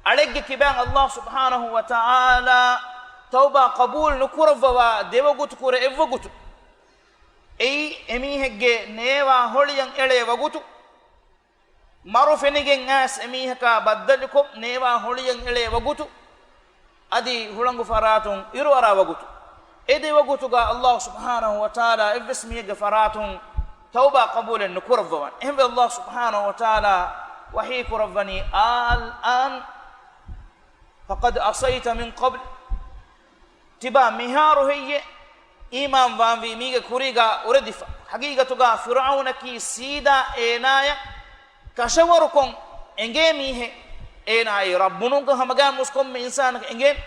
އަޅެއްގެ ކިބައިން ﷲ ސުބްޙާނަހޫ ވަތަޢާލާ ތައުބާ ޤަބޫލު ނުކުރައްވަވާ ދެ ވަގުތު ކުރެ އެއްވަގުތު. އެއީ އެމީހެއްގެ ނޭވާ ހޮޅިއަށް އެޅޭ ވަގުތު. މަރު ފެނިގެން އައިސް އެމީހަކާ ބައްދަލުކޮށް، ނޭވާ ހޮޅިއަށް އެޅޭ ވަގުތު، އަދި ހުޅަނގު ފަރާތުން އިރުއަރާ ވަގުތު. އެ ދެ ވަގުތުގަ ﷲ ސުބްޙާނަހޫ ވަތަޢާލާ އެއްވެސް މީހެއްގެ ފަރާތުން ތައުބާ ޤަބޫލެއް ނުކުރައްވަވާނެ. އެހެންވެ، ﷲ ސުބްޙާނަހޫ ވަތަޢާލާ ވަޙީ ކުރައްވަނީ، "الْآنَ فَقَدْ عَصَيْتَ مِنْ قَبْلُ." ތިބާ މިހާރު ހެއްޔޭ؟ އީމާން ވާންވީ މީގެ ކުރީގަ އުރެދިފަ. ހަގީގަތުގަ ފިރުޢައުނަކީ ސީދާ އޭނާޔަށް ކަށަވަރުކޮށް އެނގޭ މީހެއް. އޭނާ އެ ރައްބު ނޫންކަން ހަމަގައިމުވެސް ކޮންމެ އިންސާނަކަށް އެނގޭނެ.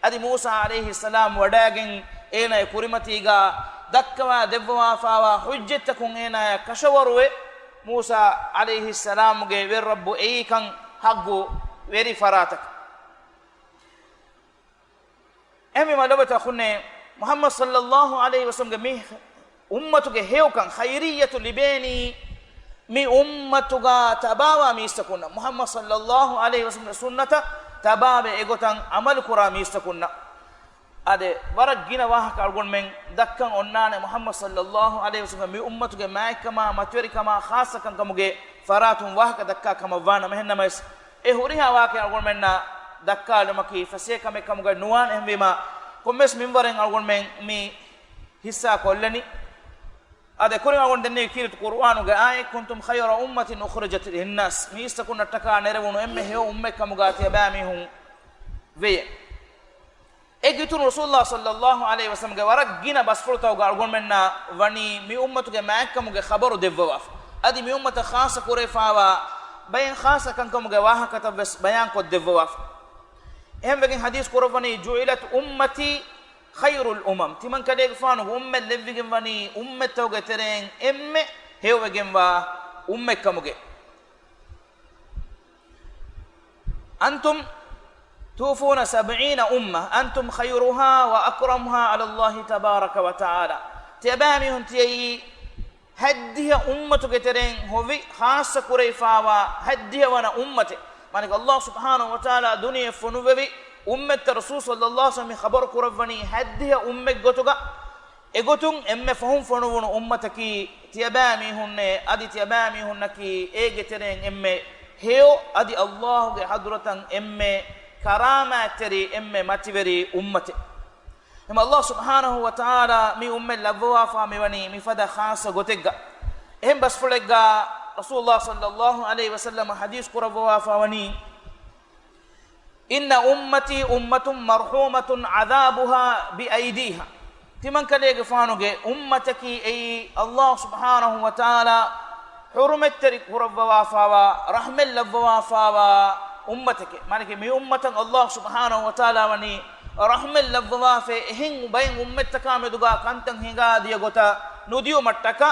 އަދި މޫސާ ޢަލައިހިއްސަލާމް ވަޑައިގެން އޭނާގެ ކުރިމަތީގަ ދައްކަވާ ދެއްވަވާފާވާ ޙުއްޖަތްތަކުން އޭނާޔަށް ކަށަވަރުވެ، މޫސާ ޢަލައިހިއްސަލާމުގެ ވެރިރައްބު އެއީކަން ޙައްޤު ވެރި ފަރާތަކަށް. އެހެންވީމަ ލޮބުވެތި އަޚުންނޭ، މުޙައްމަދު ޞައްލައްލާހު ޢަލައިހި ވަސައްލަމްގެ މި އުއްމަތުގެ ހެޔޮކަން، ޚައިރިއްޔަތު ލިބޭނީ މި އުއްމަތުގަ ތަބާވާ މީސްތަކުންނަށް، މުޙައްމަދު ޞައްލައްލާހު ޢަލައިހި ވަސައްލަމްގެ ސުންނަތަށް ތަބާވެ އެގޮތަށް ޢަމަލުކުރާ މީސްތަކުންނަށް. އާދެ، ވަރަށް ގިނަ ވާހަކަ އަޅުގަނޑުމެން ދައްކަން އޮންނާނެ، މުޙައްމަދު ޞައްލައްލާހު ޢަލައިހި ވަސައްލަމްގެ މި އުއްމަތުގެ މާތްކަމާ، މަތިވެރިކަމާ، ޚާއްޞަކަންކަމުގެ ފަރާތުން ވާހަކަ ދައްކާ ކަމަށް ވާނަމަ، އެހެންނަމަވެސް، އެ ހުރިހާ ވާހަކައެއް އަޅުގަނޑުމެންނަށް ދައްކާލުމަކީ ފަސޭހަ ކަމެއް ކަމުގައި ނުވާނެ. އެހެންވީމަ، ކޮންމެސް މިންވަރެއް އަޅުގަނޑުމެން މި ޙިއްޞާ ކޮށްލަނީ. އާދެ، ކުރިން އަޅުގަނޑު ދެންނެވި ކީރިތި ޤުރުއާނުގެ އާޔަތް، "كنتم خير أمة أخرجت للناس." މީސްތަކުންނަށްޓަކާ ނެރެވުނު އެންމެ ހެޔޮ އުއްމަތް ކަމުގަ ތިޔަބައި މީހުން ވެޔޭ. އޭގެ އިތުރުން ރަސޫލުﷲ ޞައްލައްލާހު ޢަލައިހި ވަސައްލަމްގެ ވަރަށް ގިނަ ބަސްފުޅުތަކުގަ އަޅުގަނޑުމެންނަށް ވަނީ މި އުއްމަތުގެ މާތްކަމުގެ ޚަބަރު ދެއްވަވާފަ. އަދި މި އުއްމަތަށް ޚާއްޞަ ކުރެވިފާވާ ބައެއް ޚާއްޞަ ކަންކަމުގެ ވާހަކަތައް ވެސް ބަޔާންކޮށް ދެއްވަވާފަ. އެހެންވެގެން ޙަދީޘް ކުރައްވަނީ، "جعلت أمتي خير الأمم." ތިމަންކަލޭގެފާނުގެ އުއްމަތް ލެއްވިގެން ވަނީ އުއްމަތްތަކުގެ ތެރެއިން އެންމެ ހެޔޮވެގެންވާ އުއްމަތްކަމުގެ. "أنتم توفون سبعين أمة، أنتم خيرها وأكرمها على الله تبارك وتعالى." ތިޔަބައިމީހުން ތިޔައީ ހަތްދިހަ އުއްމަތުގެ ތެރެއިން ހޮވި ޚާއްޞަ ކުރެވިފާވާ ހަތްދިހަ ވަނަ އުއްމަތެއް. މާނައީ، ﷲ ސުބްޙާނަހޫ ވަތަޢާލާ ދުނިޔެ ފޮނުއްވެވި އުއްމަތްތައް ރަސޫލު ޞައްލައްލާހު ޢަލައިހި ވަސައްލަމް މި ޚަބަރު ކުރައްވަނީ ހަތްދިހަ އުއްމަތް ގޮތުގަ. އެގޮތުން އެންމެ ފަހުން ފޮނުވުނު އުއްމަތަކީ ތިޔަބައިމީހުންނޭ، އަދި ތިޔަބައިމީހުންނަކީ އޭގެ ތެރެއިން އެންމެ ހެޔޮ، އަދި ﷲ ގެ ޙަޟްރަތަށް އެންމެ ކަރާމާތްތެރި، އެންމެ މަތިވެރި އުއްމަތެއް. އެހެން ﷲ ސުބްޙާނަހޫ ވަތަޢާލާ މި އުއްމަތް ލައްވަވާފާ މިވަނީ މިފަދަ ޚާއްޞަ ގޮތެއްގަ. އެހެން ބަސްފުޅެއްގަ ރަސޫލުﷲ ޞައްލައްލާހު ޢަލައިހި ވަސައްލަމަ ޙަދީޘް ކުރައްވަވާފާ ވަނީ، "إن أمتي أمة مرحومة عذابها بأيديها." ތިމަންކަލޭގެފާނުގެ އުއްމަތަކީ އެއީ ﷲ ސުބްޙާނަހޫ ވަތަޢާލާ ޙުރުމަތްތެރި ކުރައްވަވާފާވާ، ރަޙްމަތް ލައްވަވާފާވާ އުއްމަތެކޭ. މާނައީ، މި އުއްމަތަށް ﷲ ސުބްޙާނަހޫ ވަތަޢާލާ ވަނީ ރަޙްމަތް ލައްވަވާފައި، އެހެން ބައެއް އުއްމަތްތަކާ މެދުގަ ކަންތައް ހިނގާދިޔަ ގޮތަށް ނުދިޔުމަށްޓަކާ،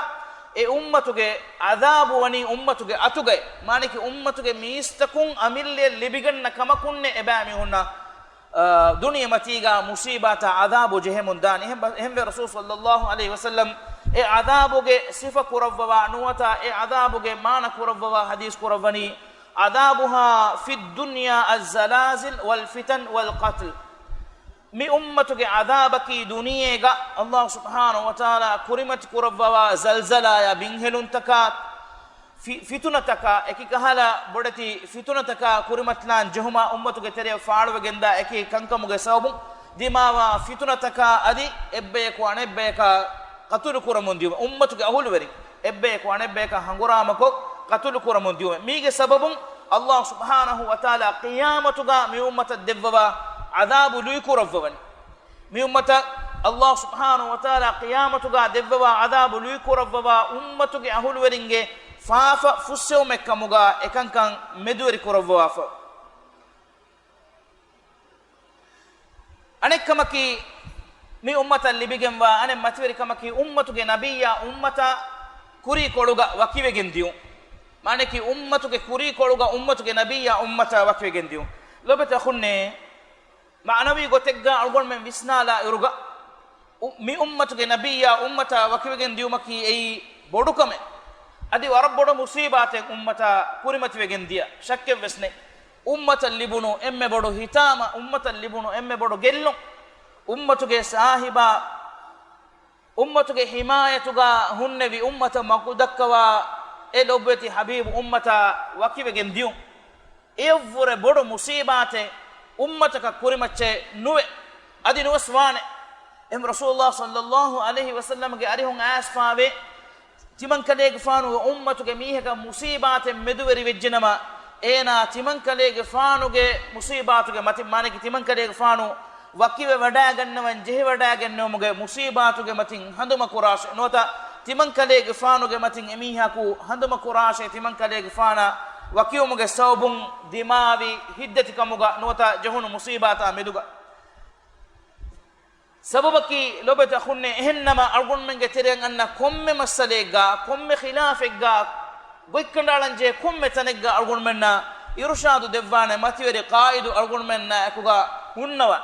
އެ އުއްމަތުގެ ޢަޛާބު ވަނީ އުއްމަތުގެ އަތުގައި. މާނައީ، އުއްމަތުގެ މީސްތަކުން އަމިއްލައަށް ލިބިގަންނަ ކަމަކުންނޭ އެބައިމީހުންނަށް، އާ، ދުނިޔެމަތީގަ މުޞީބާތާ ޢަޛާބު ޖެހެމުން ދާނީ. އެހެން ބަ-، އެހެންވެ ރަސޫލު ޞައްލައްލާހު ޢަލައިހި ވަސައްލަމް އެ ޢަޛާބުގެ ސިފަ ކުރައްވަވާ ނުވަތަ އެ ޢަޛާބުގެ މާނަ ކުރައްވަވާ ޙަދީޘް ކުރައްވަނީ، "عذابها في الدنيا الزلازل والفتن والقتل." މި އުއްމަތުގެ ޢަޛާބަކީ ދުނިޔޭގަ ﷲ ސުބްޙާނަހޫ ވަތަޢާލާ ކުރިމަތި ކުރައްވަވާ ޒަލްޒަލާޔާ ބިންހެލުންތަކާ، ފި-، ފިތުނަތަކާ، އެކި ކަހަލަ ބޮޑެތި ފިތުނަތަކާ ކުރިމަތިލާން ޖެހުމާ އުއްމަތުގެ ތެރެއަށް ފާޅުވެގެންދާ އެކި ކަންކަމުގެ ސަބަބުން ދިމާވާ ފިތުނަތަކާ އަދި އެއްބަޔަކު އަނެއްބަޔަކާ ޤަތުލު ކުރަމުން ދިޔުމެއް، އުއްމަތުގެ އަހުލުވެރިން އެއްބަޔަކު އަނެއްބަޔަކާ ހަނގުރާމަކޮށް ޤަތުލު ކުރަމުން ދިޔުމެއް. މީގެ ސަބަބުން ﷲ ސުބްޙާނަހޫ ވަތަޢާލާ ޤިޔާމަތުގަ މި އުއްމަތަށް ދެއްވަވާ ޢަޛާބު ލުއިކުރައްވަވަނީ. މި އުއްމަތަށް ﷲ ސުބްޙާނަހޫ ވަތަޢާލާ ޤިޔާމަތުގަ ދެއްވަވާ ޢަޛާބު ލުއިކުރައްވަވާ އުއްމަތުގެ އަހުލުވެރިންގެ ފާފަ ފުއްސެވުމެއްކަމުގަ އެކަންކަން މެދުވެރި ކުރައްވަވާފަ. އަނެއްކަމަކީ، މި އުއްމަތަށް ލިބިގެންވާ އަނެއް މަތިވެރިކަމަކީ، އުއްމަތުގެ ނަބިއްޔާ އުއްމަތާ ކުރީކޮޅުގަ ވަކިވެގެން ދިޔުން. މާނައަކީ، އުއްމަތުގެ ކުރީކޮޅުގަ އުއްމަތުގެ ނަބިއްޔާ އުއްމަތާ ވަކިވެގެން ދިޔުން. ލޮބުވެތި އަޚުންނޭ، މަޢުނަވީ ގޮތެއްގަ އަޅުގަނޑުމެން ވިސްނާލާ އިރުގަ، އު-، މި އުއްމަތުގެ ނަބިއްޔާ އުއްމަތާ ވަކިވެގެން ދިޔުމަކީ އެއީ ބޮޑު ކަމެއް. އަދި ވަރަށް ބޮޑު މުޞީބާތެއް އުއްމަތާ ކުރިމަތިވެގެން ދިޔަ، ޝައްކެއް ވެސް ނެތް. އުއްމަތަށް ލިބުނު އެންމެ ބޮޑު ހިތާމަ، އުއްމަތަށް ލިބުނު އެންމެ ބޮޑު ގެއްލުން، އުއްމަތުގެ ސާހިބާ، އުއްމަތުގެ ޙިމާޔަތުގަ ހުންނެވި އުއްމަތަށް މަގުދައްކަވާ އެ ލޮބުވެތި ޙަބީބު އުއްމަތާ ވަކިވެގެން ދިޔުން. އެއަށްވުރެ ބޮޑު މުޞީބާތެއް އުއްމަތަކަށް ކުރިމައްޗެއް ނުވެ، އަދި ނުވެސް ވާނެ. އެހެން ރަސޫލުﷲ ޞައްލައްލާހު ޢަލައިހި ވަސައްލަމްގެ އަރިހުން އައިސްފާވޭ، ތިމަންކަލޭގެފާނުގެ އުއްމަތުގެ މީހަކަށް މުޞީބާތެއް މެދުވެރި ވެއްޖެނަމަ، އޭނާ ތިމަންކަލޭގެފާނުގެ މުޞީބާތުގެ މަތިން، މާނައަކީ ތިމަންކަލޭގެފާނު ވަކިވެވަޑައިގަންނަވަން ޖެހިވަޑައިގެންނެވުމުގެ މުސީބާތުގެ މަތިން ހަނދުމަކުރާށޭ. ނުވަތަ ތިމަންކަލޭގެފާނުގެ މަތިން އެމީހަކު ހަނދުމަކުރާށޭ، ތިމަންކަލޭގެފާނަށް ވަކިވުމުގެ ސަބަބުން ދިމާވި ހިތްދަތިކަމުގަ ނުވަތަ ޖެހުނު މުސީބާތާ މެދުގަ. ސަބަބަކީ ލޯބިވެތި އަޚުންނޭ، އެހެންނަމަ އަޅުގަނޑުމެންގެ ތެރެއަށް އަންނަ ކޮންމެ މައްސަލައެއްގަ، ކޮންމެ ޚިލާފެއްގަ، ގޮތްކަނޑައަޅަންޖެހޭ ކޮންމެ ތަނެއްގަ އަޅުގަނޑުމެންނަށް އިރުޝާދު ދެއްވާނެ މަތިވެރި ޤާއިދު އަޅުގަނޑުމެންނާ އެކުގަ ހުންނަވަ.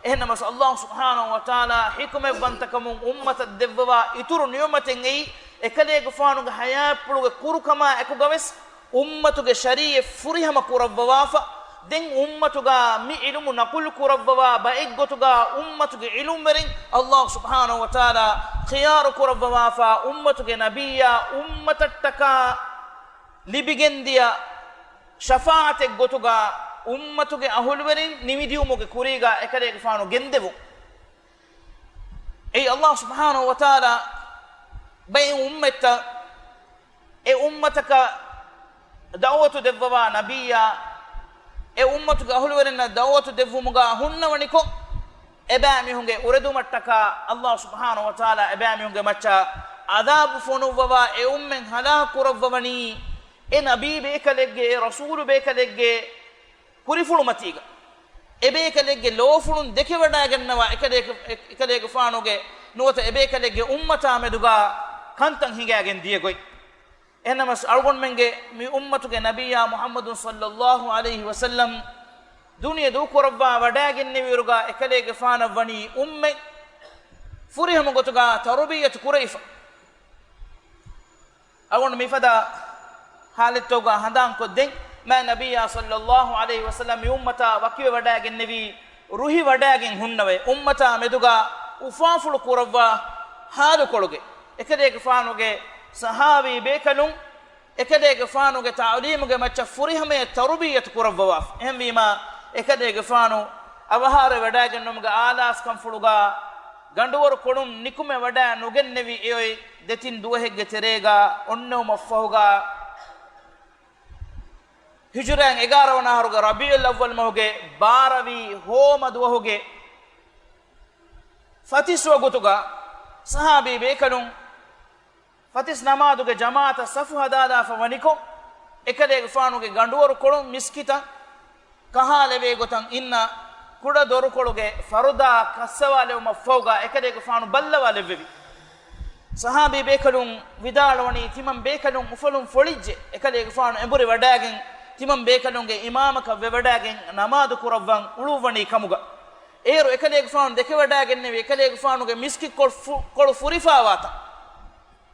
އެހެންނަމަސް ﷲ ސުބްޙާނަހޫ ވަތަޢާލާ ޙިކުމަތްވަންތަކަމުން އުއްމަތަށް ދެއްވަވާ އިތުރު ނިޢުމަތެއް އެއީ، އެކަލޭގެފާނުގެ ޙަޔާތްޕުޅުގެ ކުރުކަމާ އެކުގަވެސް އުއްމަތުގެ ޝަރީޢަތް ފުރިހަމަ ކުރައްވަވާފަ، ދެން އުއްމަތުގަ މި ޢިލްމު ނަޤުލު ކުރައްވަވާ ބައެއްގޮތުގަ އުއްމަތުގެ ޢިލްމުވެރިން ﷲ ސުބްޙާނަހޫ ވަތަޢާލާ ޚިޔާރު ކުރައްވަވާފަ، އުއްމަތުގެ ނަބިއްޔާ އުއްމަތަށްޓަކާ ލިބިގެންދިޔަ ޝަފާޢަތެއް ގޮތުގަ އުއްމަތުގެ އަހުލުވެރިން ނިމިދިއުމުގެ ކުރީގަ އެކަލޭގެފާނު ގެންދެވުން. އެއީ ﷲ ސުބްޙާނަހޫ ވަތަޢާލާ ބައެއް އުއްމަތްތައް އެ އުއްމަތަކަށް ދަޢުވަތު ދެއްވަވާ ނަބިއްޔާ، އެ އުއްމަތުގެ އަހުލުވެރިންނަށް ދަޢުވަތު ދެއްވުމުގަ ހުންނަވަނިކޮށް، އެބައިމީހުންގެ އުރެދުމަށްޓަކާ ﷲ ސުބްޙާނަހޫ ވަތަޢާލާ އެބައިމީހުންގެ މައްޗަށް ޢަޛާބު ފޮނުއްވަވާ އެ އުއްމަތް ހަލާކު ކުރައްވަވަނީ، އެ ނަބީ ބޭކަލެއްގެ، އެ ރަސޫލު ބޭކަލެއްގެ ކުރިފުޅު މަތީގަ، އެބޭކަލެއްގެ ލޯފުޅުން ދެކެވަޑައިގަންނަވާ އެކަލޭގެ، އެ، އެކަލޭގެފާނުގެ ނުވަތަ އެބޭކަލެއްގެ އުއްމަތާ މެދުގަ ކަންތައް ހިނގައިގެން ދިޔަ ގޮތް. އެހެންނަމަސް އަޅުގަނޑުމެންގެ މި އުއްމަތުގެ ނަބިއްޔާ މުޙައްމަދު ޞައްލައްލާހު ޢަލައިހި ވަސައްލަމް ދުނިޔެ ދޫކުރައްވާ ވަޑައިގެންނެވިއިރުގަ އެކަލޭގެފާނަށް ވަނީ އުއްމަތް ފުރިހަމަ ގޮތުގަ ތަރުބިއްޔަތު ކުރެވިފަ. އަޅުގަނޑު މިފަދަ ހާލަތްތަކުގަ ހަނދާންކޮށްދެން، މާތް ނަބިއްޔާ ޞައްލައްލާހު ޢަލައިހި ވަސައްލަމް މި އުއްމަތާ ވަކިވެވަޑައިގެންނެވީ، ރުހިވަޑައިގެން ހުންނަވައި، އުއްމަތާ މެދުގަ އުފާފުޅު ކުރައްވާ ޙާލުކޮޅުގެ، އެކަލޭގެފާނުގެ ޞަޙާބީ ބޭކަލުން، އެކަލޭގެފާނުގެ ތަޢުލީމުގެ މައްޗަށް ފުރިހަމަޔަށް ތަރުބިއްޔަތު ކުރައްވަވާފަ. އެހެންވީމާ، އެކަލޭގެފާނު އަވަހާރަވެވަޑައިގެންނުމުގެ އާލާސްކަންފުޅުގަ ގަނޑުވަރުކޮޅުން ނިކުމެވަޑައި ނުގެންނެވި އެއޮތް ދެތިން ދުވަހެއްގެ ތެރޭގަ އޮންނެވުމަށްފަހުގަ، ހިޖުރައިން އެގާރަ ވަނަ އަހަރުގެ ރަބީޢުލް އައްވަލް މަހުގެ ބާރަވީ ހޯމަ ދުވަހުގެ ފަތިސް ވަގުތުގަ ޞަޙާބީ ބޭކަލުން ފަތިސް ނަމާދުގެ ޖަމާޢަތަށް ސަފު ހަދާލާފަ ވަނިކޮށް، އެކަލޭގެފާނުގެ ގަނޑުވަރުކޮޅުން މިސްކިތަށް ކަހާލެވޭ ގޮތަށް އިންނަ ކުޑަ ދޮރުކޮޅުގެ ފަރުދާ ކައްސަވާލެވުމަށްފަހުގަ އެކަލޭގެފާނު ބައްލަވާލެއްވެވި. ޞަޙާބީ ބޭކަލުން ވިދާޅުވަނީ، ތިމަން ބޭކަލުން އުފަލުން ފޮޅިއްޖެ. އެކަލޭގެފާނު އެނބުރި ވަޑައިގެން، ތިމަން ބޭކަލުންގެ އިމާމަކަށް ވެވަޑައިގެން ނަމާދު ކުރައްވަން އުޅުއްވަނީ ކަމުގަ. އޭރު އެކަލޭގެފާނު ދެކެވަޑައިގެންނެވި އެކަލޭގެފާނުގެ މިސްކިތްކޮޅު ފު-، ކޮޅު ފުރިފާވާތަން.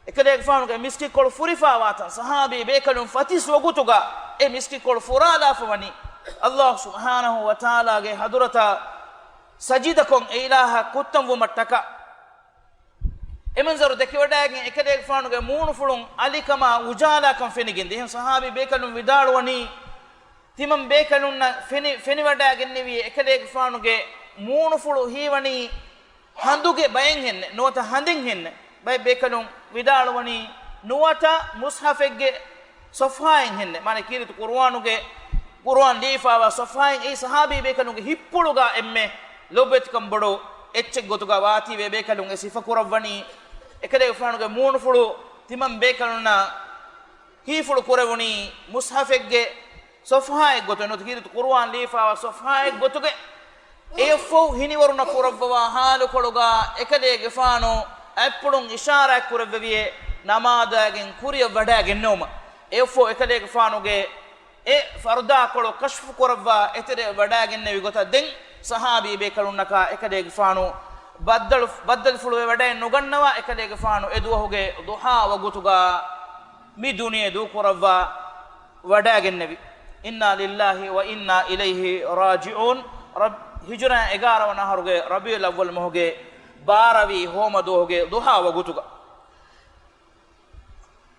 އެކަލޭގެފާނުގެ މިސްކިތްކޮޅު ފުރިފާވާތަން ޞަޙާބީ ބޭކަލުން ފަތިސް ވަގުތުގަ އެ މިސްކިތްކޮޅު ފުރާލާފަ ވަނީ، ﷲ ސުބްޙާނަހޫ ވަތަޢާލާގެ ޙަޟުރަތަށް ސަޖިދަކޮށް އެ އިލާހަށް ކުއްތަންވުމަށްޓަކާ. އެ މަންޒަރު ދެކެވަޑައިގެން އެކަލޭގެފާނުގެ މޫނުފުޅުން އަލިކަމާ އުޖާލާކަން ފެނިގެންދިޔަ. އެހެން ޞަޙާބީ ބޭކަލުން ވިދާޅުވަނީ، ތިމަން ބޭކަލުންނަށް ފެނި-، ފެނިވަޑައިގެންނެވީ އެކަލޭގެފާނުގެ މޫނުފުޅު ހީވަނީ ހަނދުގެ ބައެއް ހެންނެއް، ނުވަތަ ހަނދެއް ހެންނެއް. ބައެއް ބޭކަލުން ވިދާޅުވަނީ، ނުވަތަ މުޞްޙަފެއްގެ ޞަފްޙާއެއް ހެންނެއް. މާނަ ކީރިތި ޤުރުއާނުގެ، ޤުރުއާން ލިޔެފާވާ ޞަފްޙާއެއް. އެއީ ޞަޙާބީ ބޭކަލުންގެ ހިތްޕުޅުގަ އެންމެ ލޮބުވެތިކަން ބޮޑު އެއްޗެއް ގޮތުގަ ވާތީވެ ބޭކަލުން އެ ސިފަ ކުރައްވަނީ. އެކަލޭގެފާނުގެ މޫނުފުޅު ތިމަން ބޭކަލުންނަށް ހީފުޅު ކުރެވުނީ މުޞްޙަފެއްގެ ޞަފްޙާއެއް ގޮތުގަ، ނުވަތަ ކީރިތި ޤުރުއާން ލިޔެފާވާ ޞަފްޙާއެއް ގޮތުގަ. އެއަށްފަހު ހިނިވަރުނަ ކުރައްވަވާ ޙާލުކޮޅުގަ އެކަލޭގެފާނު އަތްޕުޅުން އިޝާރާތް ކުރެއްވެވިއޭ ނަމާދާގެން ކުރިއަށް ވަޑައިގެންނެވުމަށް. އެއަށްފަހު އެކަލޭގެފާނުގެ އެ ފަރުދާކޮޅު ކަޝްފު ކުރައްވާ އެތެރެއަށް ވަޑައިގެންނެވި ގޮތަށް ދެން ޞަޙާބީ ބޭކަލުންނަކާ އެކަލޭގެފާނު ބައްދަލު، ބައްދަލުފުޅުވެ ވަޑައެއް ނުގަންނަވާ އެކަލޭގެފާނު އެ ދުވަހުގެ ޟުޙާ ވަގުތުގަ މި ދުނިޔެ ދޫކުރައްވާ ވަޑައިގެންނެވި. އިންނާ ލިއްލާހި ވަ އިންނާ އިލައިހި ރާޖިޢޫން. ރަބް، ހިޖުރާ އެގާރަ ވަނަ އަހަރުގެ ރަބީޢުލް އައްވަލް މަހުގެ ބާރަވީ ހޯމަ ދުވަހުގެ ޟުޙާ ވަގުތުގަ.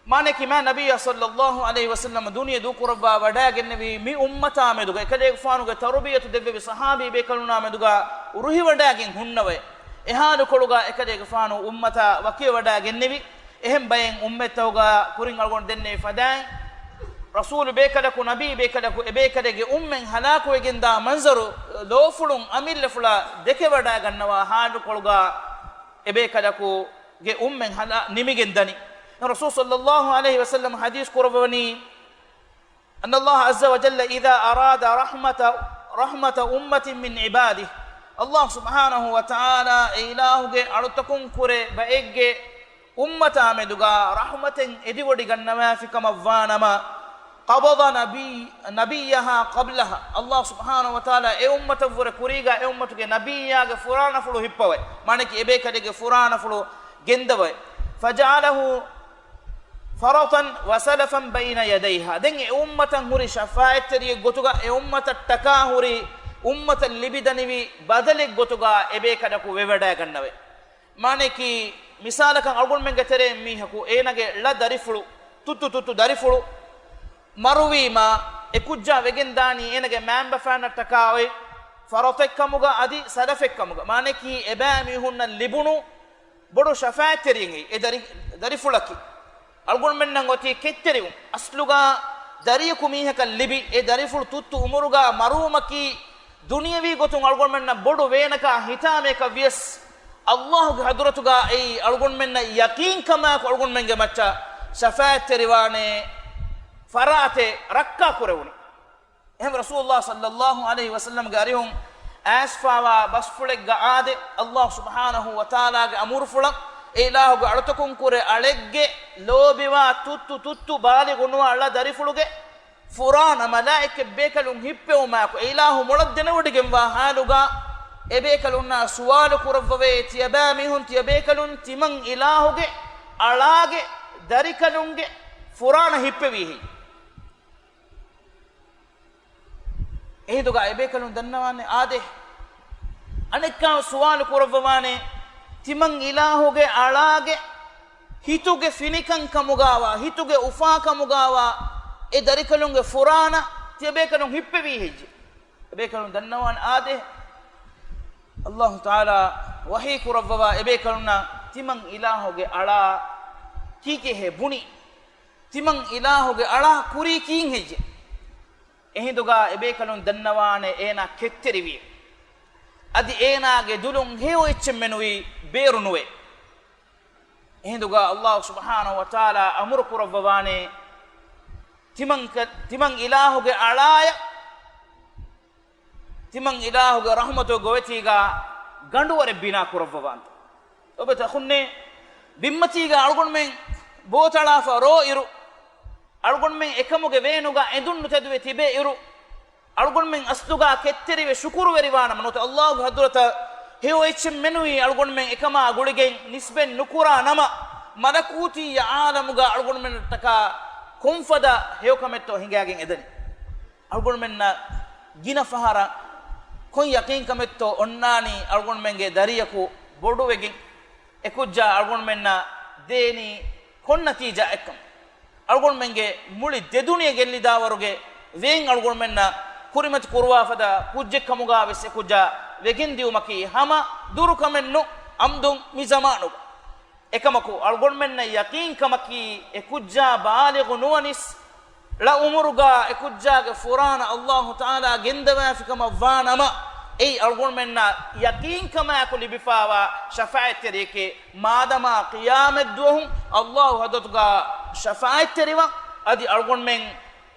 މާނައަކީ މާ ނަބިއްޔާ ޞައްލައްލާހު ޢަލައިހި ވަސައްލަމަ ދުނިޔެ ދޫކުރައްވާ ވަޑައިގެންނެވީ މި އުއްމަތާ މެދުގަ އެކަލޭގެފާނުގެ ތަރުބިޔަތު ދެއްވެވި ޞަޙާބީ ބޭކަލުންނާ މެދުގަ ރުހިވަޑައިގެން ހުންނަވައި. އެ ޙާލުކޮޅުގަ އެކަލޭގެފާނު އުއްމަތާ ވަކިވެވަޑައިގެންނެވި. އެހެން ބައެއް އުއްމަތްތަކުގަ ކުރިން އަޅުގަނޑު ދެންނެވި ފަދައިން ރަސޫލު ބޭކަލަކު، ނަބީ ބޭކަލަކު، އެބޭކަލެއްގެ އުއްމެން ހަލާކުވެގެންދާ މަންޒަރު ލޯފުޅުން އަމިއްލަފުޅާ ދެކެވަޑައިގަންނަވާ ހާލުކޮޅުގަ އެބޭކަލަކުގެ އުއްމެން ހަލާ ނިމިގެން ދަނީ. ރަސޫލު ޞައްލައްލާހު ޢަލައިހި ވަސައްލަމަ ޙަދީޘް ކުރައްވަވަނީ، أن الله عز وجل إذا أراد رحمة، رحمة أمة من عباده، ﷲ ސުބްޙާނަހު ވަތަޢާލާ އެ އިލާހުގެ އަޅުތަކުން ކުރެ ބައެއްގެ އުއްމަތާ މެދުގަ ރަޙްމަތެއް އެދިވޮޑިގަންނަވާފިކަމަށްވާނަމަ، قبض نبي، نبيها قبلها، ﷲ ސުބްޙާނަހު ވަތަޢާލާ އެ އުއްމަތަށްވުރެ ކުރީގަ އެ އުއްމަތުގެ ނަބިއްޔާގެ ފުރާނަފުޅު ހިއްޕަވައި، މާނައަކީ އެބޭކަލެއްގެ ފުރާނަފުޅު ގެންދަވައި، فجعله فرطا وسلفا بين يديها، ދެން އެ އުއްމަތަށް ހުރި ޝަފާޢަތްތެރިއެއް ގޮތުގަ، އެ އުއްމަތަށްޓަކާ ހުރި، އުއްމަތަށް ލިބިދަނިވި ބަދަލެއް ގޮތުގަ އެބޭކަލަކު ވެވަޑައިގަންނަވައި. މާނައަކީ، މިސާލަކަށް އަޅުގަނޑުމެންގެ ތެރެއިން މީހަކު އޭނަގެ ޅަ ދަރިފުޅު، ތުއްތު ތުއްތު ދަރިފުޅު، މަރުވީމާ، އެ ކުއްޖާ ވެގެން ދާނީ އޭނަގެ މައިންބަފައިންނަށްޓަކާ އޮތް، ފަރަޠެއްކަމުގަ އަދި ސަލަފެއްކަމުގަ. މާނައަކީ، އެބައިމީހުންނަށް ލިބުނު ބޮޑު ޝަފާޢަތްތެރިއެއް އެ ދަރި، ދަރިފުޅަކީ. އަޅުގަނޑުމެންނަށް އޮތީ ކެތްތެރިވުން. އަސްލުގަ ދަރިޔަކު މީހަކަށް ލިބި، އެ ދަރިފުޅު ތުއްތު އުމުރުގަ މަރުވުމަކީ، ދުނިޔަވީ ގޮތުން އަޅުގަނޑުމެންނަށް ބޮޑު ވޭނަކާ ހިތާމައަކަށް ވިޔަސް، ﷲގެ ޙަޟްރަތުގަ އެއީ އަޅުގަނޑުމެންނަށް ޔަޤީންކަމާއެކު އަޅުގަނޑުމެންގެ މައްޗަށް ޝަފާޢަތްތެރިވާނެ ފަރާތެއް ރައްކާ ކުރެވުނީ. އެހެން ރަސޫލުﷲ ޞައްލައްލާހު ޢަލައިހި ވަސައްލަމްގެ އަރިހުން އައިސްފާވާ ބަސްފުޅެއްގަ އާދެ، ﷲ ސުބްޙާނަހު ވަތަޢާލާގެ އަމުރުފުޅަށް އެ އިލާހުގެ އަޅުތަކުން ކުރެ އަޅެއްގެ ލޯބިވާ ތުއްތު ތުއްތު ބާލިޣު ނުވާ ޅަ ދަރިފުޅުގެ ފުރާނަ މަލާއިކަތް ބޭކަލުން ހިއްޕެވުމާއެކު، އެ އިލާހު މޮޅަށް ދެނެވޮޑިގެންވާ ޙާލުގަ އެބޭކަލުންނާ ސުވާލު ކުރައްވަވޭ، ތިޔަބައިމީހުން، ތިޔަބޭކަލުން ތިމަން އިލާހުގެ އަޅާގެ ދަރިކަލުންގެ ފުރާނަ ހިއްޕެވީހެއްޔެވެ؟ އެހިނދުގަ އެބޭކަލުން ދަންނަވާނެ އާދެ، އަނެއްކާ ސުވާލު ކުރައްވަވާނެ، ތިމަން އިލާހުގެ އަޅާގެ ހިތުގެ ފިނިކަން ކަމުގާވާ، ހިތުގެ އުފާ ކަމުގާވާ އެ ދަރިކަލުންގެ ފުރާނަ ތިޔަބޭކަލުން ހިއްޕެވީ ހެއްޔެވެ؟ އެބޭކަލުން ދަންނަވާނެ އާދެ، ﷲ ތަޢާލާ ވަޙީ ކުރައްވަވާ އެބޭކަލުންނަށް ތިމަން އިލާހުގެ އަޅާ ކީކޭހޭ ބުނީ؟ ތިމަން އިލާހުގެ އަޅާ ކުރީ ކީން ހެއްޔެވެ؟ އެހިނދުގަ އެބޭކަލުން ދަންނަވާނެ އޭނާ ކެތްތެރިވިއެވެ. އަދި އޭނާގެ ދުލުން ހެޔޮ އެއްޗެއް މެނުވީ ބޭރު ނުވެ. އެހިނދުގަ ﷲ ސުބްޙާނަހު ވަތަޢާލާ އަމުރު ކުރައްވަވާނެ، ތިމަން ކަ، ތިމަން އިލާހުގެ އަޅާޔަށް ތިމަން އިލާހުގެ ރަޙްމަތުގެ ގޮވެތީގަ ގަނޑުވަރެއް ބިނާ ކުރައްވަވާންތަ؟ ލޮބުވެތި އަޚުންނޭ، ބިންމަތީގަ އަޅުގަނޑުމެން ބޯތަޅާފަ ރޯ އިރު، އަޅުގަނޑުމެން އެކަމުގެ ވޭނުގަ އެނދުން ނުތެދުވެ ތިބޭ އިރު، އަޅުގަނޑުމެން އަސްލުގަ ކެތްތެރިވެ ޝުކުރުވެރިވާނަމަ ނުވަތަ ﷲގެ ޙަޟްރަތަށް ހެޔޮ އެއްޗެއް މެނުވީ އަޅުގަނޑުމެން އެކަމާ ގުޅިގެން ނިސްބަތް ނުކުރާ ނަމަ، މަލަކޫތީ ޢާލަމުގަ އަޅުގަނޑުމެންނަށްޓަކާ ކޮންފަދަ ހެޔޮކަމެއްތޯ ހިނގާގެން އެދަނީ؟ އަޅުގަނޑުމެންނަށް ގިނަ ފަހަރަށް ކޮން ޔަޤީންކަމެއްތޯ އޮންނާނީ އަޅުގަނޑުމެންގެ ދަރިޔަކު ބޮޑުވެގެން އެކުއްޖާ އަޅުގަނޑުމެންނަށް ދޭނީ ކޮން ނަތީޖާއެއްކަމަށް؟ އަޅުގަނޑުމެންގެ މުޅި ދެދުނިޔެ ގެއްލިދާވަރުގެ ވޭން އަޅުގަނޑުމެންނަށް ކުރިމަތި ކުރުވާފަދަ ކުއްޖެއްކަމުގާވެސް އެކުއްޖާ ވެގެންދިއުމަކީ ހަމަ ދުރުކަމެއްނު އަމްދުން މި ޒަމާނުގަ. އެކަމަކު، އަޅުގަނޑުމެންނަށް ޔަޤީންކަމަކީ، އެކުއްޖާ ބާލިޣު ނުވަނިސް، ޅަ އުމުރުގަ އެކުއްޖާގެ ފުރާނަ ﷲ ތަޢާލާ ގެންދަވާފިކަމަށްވާނަމަ، އެއީ އަޅުގަނޑުމެންނަށް ޔަޤީންކަމާއެކު ލިބިފާވާ ޝަފާޢަތްތެރިއެކޭ. މާދަމާ ޤިޔާމަތްދުވަހު ﷲ ޙަޟްރަތުގަ ޝަފާޢަތްތެރިވާ، އަދި އަޅުގަނޑުމެން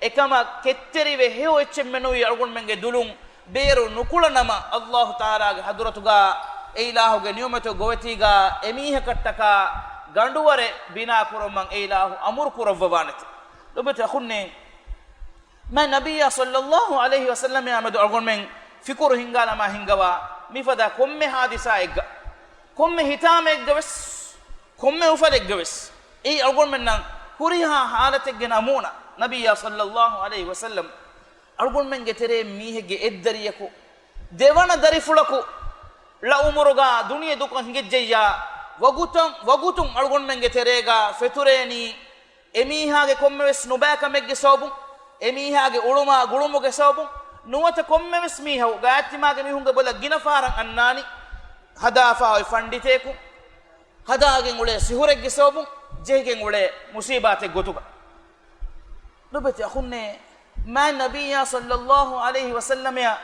އެކަމަށް ކެތްތެރިވެ ހެޔޮ އެއްޗެއް މެނުވީ އަޅުގަނޑުމެންގެ ދުލުން ބޭރު ނުކުޅަ ނަމަ، ﷲ ތަޢާލާގެ ޙަޟްރަތުގަ އެ އިލާހުގެ ނިޢުމަތު ގޮވެތީގަ އެމީހަކަށްޓަކާ ގަނޑުވަރެއް ބިނާ ކުރުމަށް އެ އިލާހު އަމުރު ކުރައްވަވާނެތެ. ލޮބުވެތި އަޚުންނޭ، މާތް ނަބިއްޔާ ޞައްލައްލާހު ޢަލައިހި ވަސައްލަމާ މެދު އަޅުގަނޑުމެން ފިކުރު ހިންގާލަމާ ހިންގަވާ މިފަދަ ކޮންމެ ޙާދިސާއެއްގަ، ކޮންމެ ހިތާމައެއްގަވެސް، ކޮންމެ އުފަލެއްގަވެސް، އެއީ އަޅުގަނޑުމެންނަށް ހުރިހާ ޙާލަތެއްގެ ނަމޫނާ. ނަބިއްޔާ ޞައްލައްލާހު ޢަލައިހި ވަސައްލަމް އަޅުގަނޑުމެންގެ ތެރޭ މީހެއްގެ އެއްދަރިޔަކު ދެވަނަ ދަރިފުޅަކު ޅަ އުމުރުގަ ދުނިޔެ ދުކަށް ހިނގައްޖެއްޔާ، ވަގުތަށް، ވަގުތުން އަޅުގަނޑުމެންގެ ތެރޭގަ ފެތުރޭނީ، އެމީހާގެ ކޮންމެވެސް ނުބައިކަމެއްގެ ސަބަބުން، އެމީހާގެ އުޅުމާ ގުޅުމުގެ ސަބަބުން ނުވަތަ ކޮންމެވެސް މީހަކު ގާތްތިމާގެ މީހުންގެ ބޮލަށް ގިނަ ފަހަރަށް އަންނާނީ، ހަދާފާ އޮތް ފަންޑިތައަކު، ހަދާގެން އުޅޭ ސިހުރެއްގެ ސަބަބުން ޖެހިގެން އުޅޭ މުސީބާތެއް ގޮތުގަ. ލޮބެތި އަޚުންނޭ، މާތް ނަބިއްޔާ ޞައްލައްލާހު ޢަލައިހި ވަސައްލަމައަށް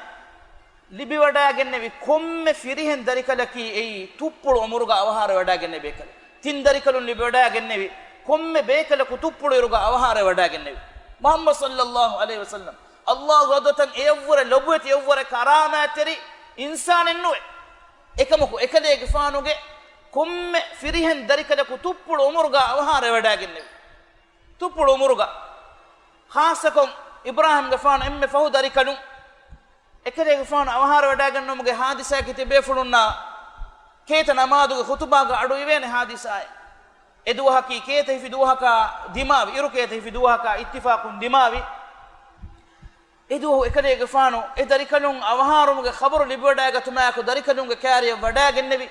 ލިބިވަޑައިގެންނެވި ކޮންމެ ފިރިހެން ދަރިކަލަކީ އެއީ ތުއްޕުޅު އުމުރުގަ އަވަހާރަވެވަޑައިގެންނެވި ބޭކަލެއް. ތިން ދަރިކަލުން ލިބިވަޑައިގެންނެވި ކޮންމެ ބޭކަލަކު ތުއްޕުޅު އިރުގަ އަވަހާރަވެވަޑައިގެންނެވި. މުޙައްމަދު ޞައްލައްލާހު ޢަލައިހި ވަސައްލަމް، ﷲ އަދު ތަން އެޔަށްވުރެ ލޮބުވެތި އެޔަށްވުރެ ކަރާމާތްތެރި އިންސާނެއް ނުވޭ. އެކަމަކު އެކަލޭގެފާނުގެ ކޮންމެ ފިރިހެން ދަރިކަލަކު ތުއްޕުޅު އުމުރުގަ އަވަހާރަވެވަޑައިގެންނެވި. ތުއްޕުޅު އުމުރުގަ، ޚާއްޞަކޮށް އިބްރާހީމްގެފާނު އެންމެ ފަހު ދަރިކަލުން، އެކަލޭގެފާނު އަވަހާރަވެވަޑައިގަންނަވުމުގެ ޙާދިސާއަކީ ތިބޭފުޅުންނާ ކޭތަ ނަމާދުގެ ޚުޠުބާގަ އަޑު އިވޭނެ ޙާދިސާއެއް. އެ ދުވަހަކީ ކޭތަ ހިފި ދުވަހަކާ ދިމާވި، އިރު ކޭތަ ހިފި ދުވަހަކާ އިއްތިފާޤުން ދިމާވި. އެ ދުވަހު އެކަލޭގެފާނު އެ ދަރިކަލުން އަވަހާރުމުގެ ޚަބަރު ލިބިވަޑައިގަތުމާއެކު ދަރިކަލުންގެ ކާރިއަށް ވަޑައިގެންނެވި.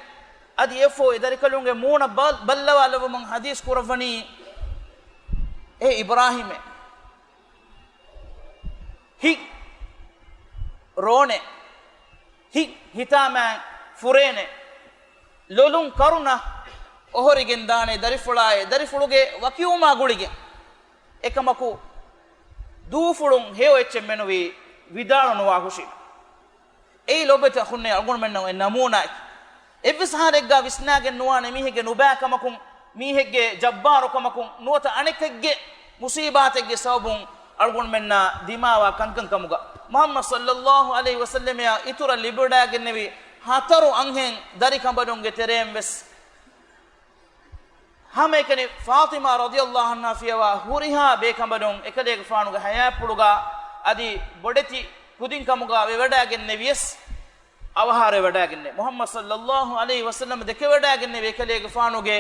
އަދި އެއަށްފަހު އެ ދަރިކަލުންގެ މޫނަށް ބަލް-، ބައްލަވާލައްވަމުން ޙަދީޘް ކުރައްވަނީ، އޭ އިބްރާހީމޭ، ހިތް ރޯނެ، ހިތް ހިތާމައިން ފުރޭނެ، ލޮލުން ކަރުނަ އޮހޮރިގެން ދާނެ ދަރިފުޅާއޭ، ދަރިފުޅުގެ ވަކިވުމާ ގުޅިގެން. އެކަމަކު، ދޫފުޅުން ހެޔޮ އެއްޗެއް މެނުވީ ވިދާޅު ނުވާ ހުށީމަ. އެއީ ލޮބެތި އަޚުންނޭ އަޅުގަނޑުމެންނަށް އޮތް ނަމޫނާއެއް. އެއްވެސް އަހަރެއްގަ ވިސްނާގެން ނުވާނެ މީހެއްގެ ނުބައިކަމަކުން، މީހެއްގެ ޖައްބާރުކަމަކުން ނުވަތަ އަނެކެއްގެ މުޞީބާތެއްގެ ސަބަބުން އަޅުގަނޑުމެންނާ ދިމާވާ ކަންކަން ކަމުގަ. މުޙައްމަދު ޞައްލައްލާހު ޢަލައިހި ވަސައްލަމައާ އިތުރަށް ލިބިވަޑައިގެންނެވި ހަތަރު އަންހެން ދަރިކަނބަލުންގެ ތެރެއިން ވެސް ހަމައެކަނި ފާޠިމާ ރަޟިޔައްލާހު ޢަންހާ ފިޔަވާ ހުރިހާ ބޭކަނބަލުން އެކަލޭގެފާނުގެ ޙަޔާތްޕުޅުގަ އަދި ބޮޑެތި ކުދިންކަމުގަ ވެވަޑައިގެންނެވިޔަސް އަވަހާރަވެވަޑައިގެންނެވި. މުޙައްމަދު ޞައްލައްލާހު ޢަލައިހި ވަސައްލަމަ ދެކެވަޑައިގެންނެވި އެކަލޭގެފާނުގެ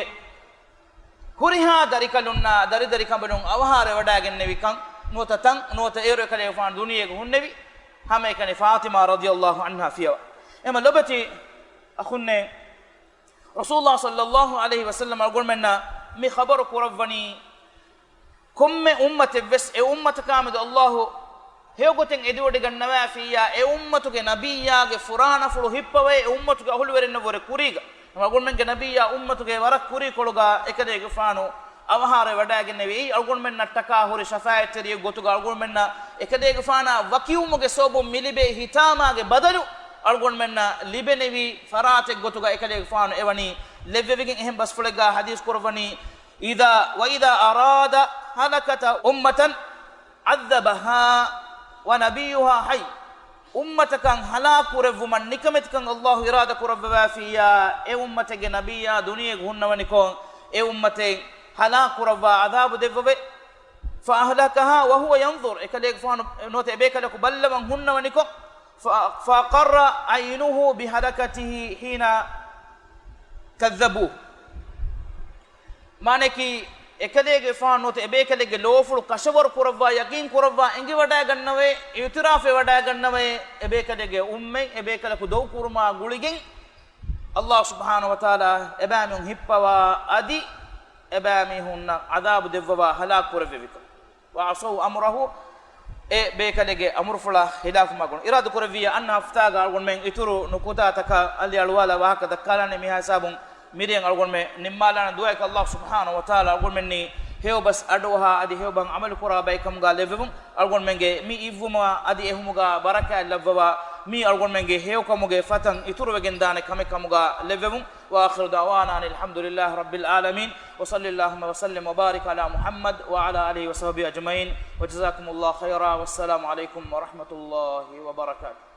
ހުރިހާ ދަރިކަލުންނާ ދަރިދަރިކަނބަލުން އަވަހާރަވެވަޑައިގެންނެވި ކަން ނުވަތަ ތަން ނުވަތަ އޭރު އެކަލޭގެފާނު ދުނިޔޭގަ ހުންނެވި ހަމައެކަނި ފާޠިމާ ރަޟިޔައްލާހު ޢަންހާ ފިޔަވާ. އެމަ ލޮބެތި އަޚުންނޭ، ރަސޫލާ ޞައްލައްލާހު ޢަލައިހި ވަސައްލަމަ އަޅުގަނޑުމެންނަށް މި ޚަބަރު ކުރައްވަނީ، ކޮންމެ އުއްމަތެއްވެސް އެ އުއްމަތަކާމެދު ﷲ ހެޔޮގޮތެއް އެދިވޮޑިގަންނަވައިފިއްޔާ، އެ އުއްމަތުގެ ނަބިއްޔާގެ ފުރާނަފުޅު ހިއްޕަވައި އެ އުއްމަތުގެ އަހުލުވެރިންނަށްވުރެ ކުރީގަ. އަޅުގަނޑުމެންގެ ނަބިއްޔާ އުއްމަތުގެ ވަރަށް ކުރީކޮޅުގަ އެކަލޭގެފާނު އަވަހާރަވެވަޑައިގެންނެވި. އެއީ އަޅުގަނޑުމެންނަށްޓަކާ ހުރި ޝަފާޢަތްތެރިއެއް ގޮތުގަ އަޅުގަނޑުމެންނަށް އެކަލޭގެފާނާ ވަކިވުމުގެ ސަބަބުން މިލިބޭ ހިތާމާގެ ބަދަލު އަޅުގަނޑުމެންނަށް ލިބެނެވި ފަރާތެއް ގޮތުގަ އެކަލޭގެފާނު އެވަނީ ލެއްވެވިގެން. އެހެން ބަސްފުޅެއްގަ ޙަދީޘް ކުރައްވަނީ، إذا، وإذا أراد هلكة أمة عذبها ونبيها حي. އުއްމަތަކަށް ހަލާކު ކުރެއްވުމަށް ނިކަމެތިކަން ﷲ އިރާދަ ކުރައްވަވާފިއްޔާ، އެ އުއްމަތެއްގެ ނަބިއްޔާ ދުނިޔޭގަ ހުންނަވަނިކޮށް، އެ އުއްމަތެއް ހަލާކު ކުރައްވާ ޢަޛާބު ދެއްވަވޭ. فأهلكها وهو ينظر، އެކަލޭގެފާނު ނުވަތަ އެބޭކަލަކު ބައްލަވަން ހުންނަވަނިކޮށް، ف-، فأقر عينه بهلكته حين كذبوه. މާނައަކީ، އެކަލޭގެފާނު ނުވަތަ އެބޭކަލެއްގެ ލޯފުޅު ކަށަވަރު ކުރައްވާ، ޔަޤީން ކުރައްވާ، އެނގިވަޑައިގަންނަވައި، އިޢުތިރާފްވެވަޑައިގަންނަވައި، އެބޭކަލެއްގެ އުއްމަތް އެބޭކަލަކު ދޮގުކުރުމާ ގުޅިގެން، ﷲ ސުބްޙާނަހޫ ވަތަޢާލާ އެބައިމީހުން ހިއްޕަވާ އަދި އެބައިމީހުންނަށް ޢަޛާބު ދެއްވަވާ ހަލާކު ކުރެއްވެވިކަން. وعصوا أمره، އެ ބޭކަލެއްގެ އަމުރުފުޅާ ޚިލާފުވުމާ ގުޅި. އިރާދަކުރެއްވިއްޔާ އަންނަ ހަފްތާގަ އަޅުގަނޑުމެން އިތުރު ނުކުތާތަކަށް އަލިއަޅުވާލާ ވާހަކަ ދައްކާލާނެ. މިހާ ހިސާބުން މިރޭން އަޅުގަނޑުމެން ނިންމާލާނެ. ދުޢާއަކީ ﷲ ސުބްޙާނަހޫ ވަތަޢާލާ އަޅުގަނޑުމެންނީ ހެޔޮބަސް އަޑުއަހާ އަދި ހެޔޮބަހަށް ޢަމަލުކުރާ ބައެއްކަމުގަ ލެއްވެވުން. އަޅުގަނޑުމެންގެ މި އިއްވުމާ އަދި އެހުމުގަ ބަރަކާތް ލައްވަވާ، މީ އަޅުގަނޑުމެންގެ ހެޔޮކަމުގެ ފަތަން އިތުރުވެގެންދާނެ ކަމެއް ކަމުގަ ލެއްވެވުން. وآخر دعوانا أن الحمد لله رب العالمين، وصل اللهم وسلم وبارك على محمد وعلى آله وصحبه أجمعين، وجزاكم الله خيرا، والسلام عليكم ورحمة الله وبركاته.